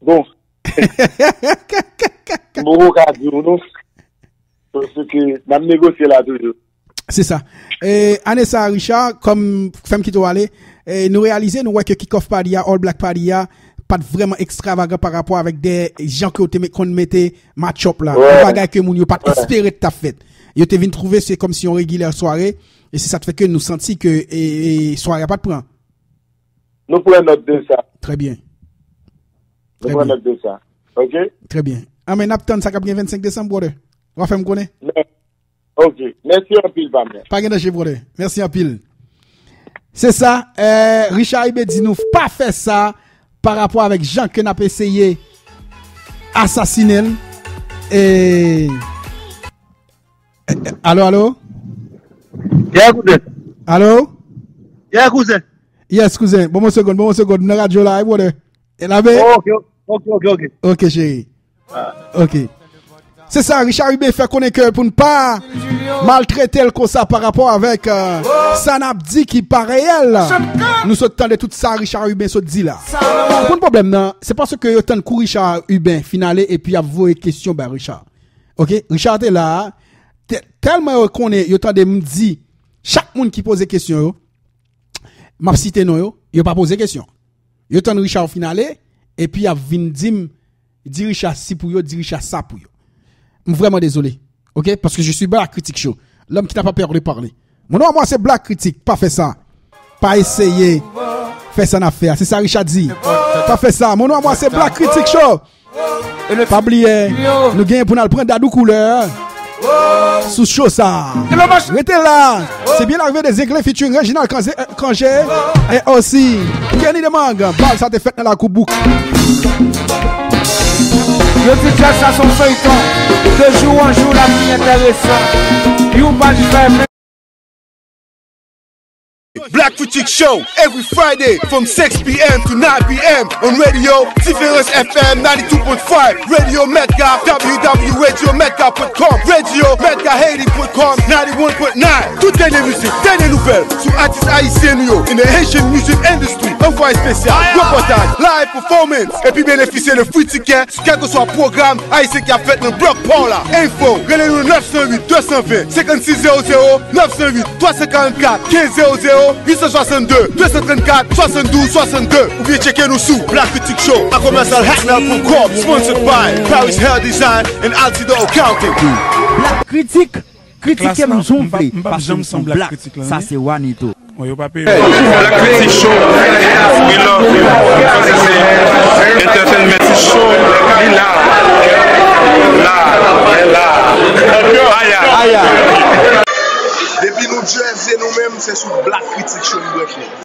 Bon. M poko ka di w non. Paske n ap negosye la toujou. Se sa. E, ane sa, Richard, kòm fè m kite w ale, e, nou reyalize, nou wè ke kick-off party a, All Black Party a, pa t vrèman ekstravagan pa rapò avèk de jan ke yo te met, konn mete match-up la. Yon bagay ke moun yo pa t espere t ap fèt. Yo te vin twouve se kòmsi yon regilè sware, e se sa k fè ke nou santi ke, e, e, sware a pa t pran. Nou pran nòt de sa. Trè byen. Nou pran nòt de sa. Ok? Trè byen. Anben, n ap tann sa k ap gen vennsenk desanm, brother. W a fè m konnen. Ok. Mèsi anpil, pa mwen. Pa gen danje, brother. Mèsi anpil. Se sa, eh, Richard Rubin di nou pa fè sa pa rapò avèk jan ke n ap eseye asasinen l. E, alo, alo? Yeah, kouzen. Alo? Yeah, kouzen. Yes, kouzen. Bon, mwen segonn, bon, mwen segonn. M nan radyo la, wi, brother. E la, be? Oh, ok, ok, ok, ok. Ok, cheri. Ok. Se sa, Richard Rubin fè konnen ke pou n pa maltrete l konsa pa rapò avèk, euh, sa n ap di ki pa reyèl. Nou sot tande tout sa Richard Rubin sot di la. Konprann pwoblèm nan, se paske yo tann kou Richard Rubin fin ale epi y ap voye kesyon bay Richard. Ok? Richard te la, tè-, tèlman yo konnen, yo tande m di, chak moun ki poze kesyon yo, m ap site non yo, yo pa poze kesyon. Yo tann Richard fin ale, epi y ap vin di m, di Richard si pou yo, di Richard sa pou yo. M vrèman dezole, ok? Paske je suis Black Critic Show, l'homme qui n'a pas peur de parler. Mon nom à moi, c'est Black Critic, pa fè sa. Pa eseye fè sa n ap fè a. Se sa Richard di. Pa fè sa. Mon nom à moi, c'est Black Critic Show. Pa bliye, nou genyen pou n al pran Dadou Koulè sou cho sa. Rete la. Se byen arive de Zengle featuring Reginald Cangé, euh, Cangé, e osi Kenny Demang. Bal sa te fèt nan lakou bouk. Yo di djaz sa se yon feyton. De jou an jou, l ap pi enteresan. Yon pa di fè Black Critic Show every Friday from six p m to nine p m on Radio Différence F M ninety-two point five, Radio Metga, w w w radio metga dot com, Radio Metga Haiti dot com, ninety-one point nine. Tout dènye mizik, dènye nouvèl sou atis ayisyen nou yo in the Haitian music industry. Anvwaye espesyal, repòtaj, live performance, epi benefisye de free ticket sou kèlkeswa pwogram ayisyen ki ap fèt nan blòk pa w la. Enfo, rele nou nèf san uit, de san ven, senkannsis zewo zewo, nèf san uit, twa san karannkat, kenz zewo zewo, uit san swasannde, de san trannkat, swasanndouz, swasannde, oubyen tcheke nou sou Black Critic Show a commercial hackmail dot com, sponsored by Paris Hair Design and Altidor Accounting. Black Critic, kritike m jan w vle, paske m se yon black, sa se Wanito. Black Critic Show, we love you. Entertainment show, li la. La, la, la. Aya. Aya. Depi New Jersey, nou menm, se sou Black Critic Show nou dwe fè.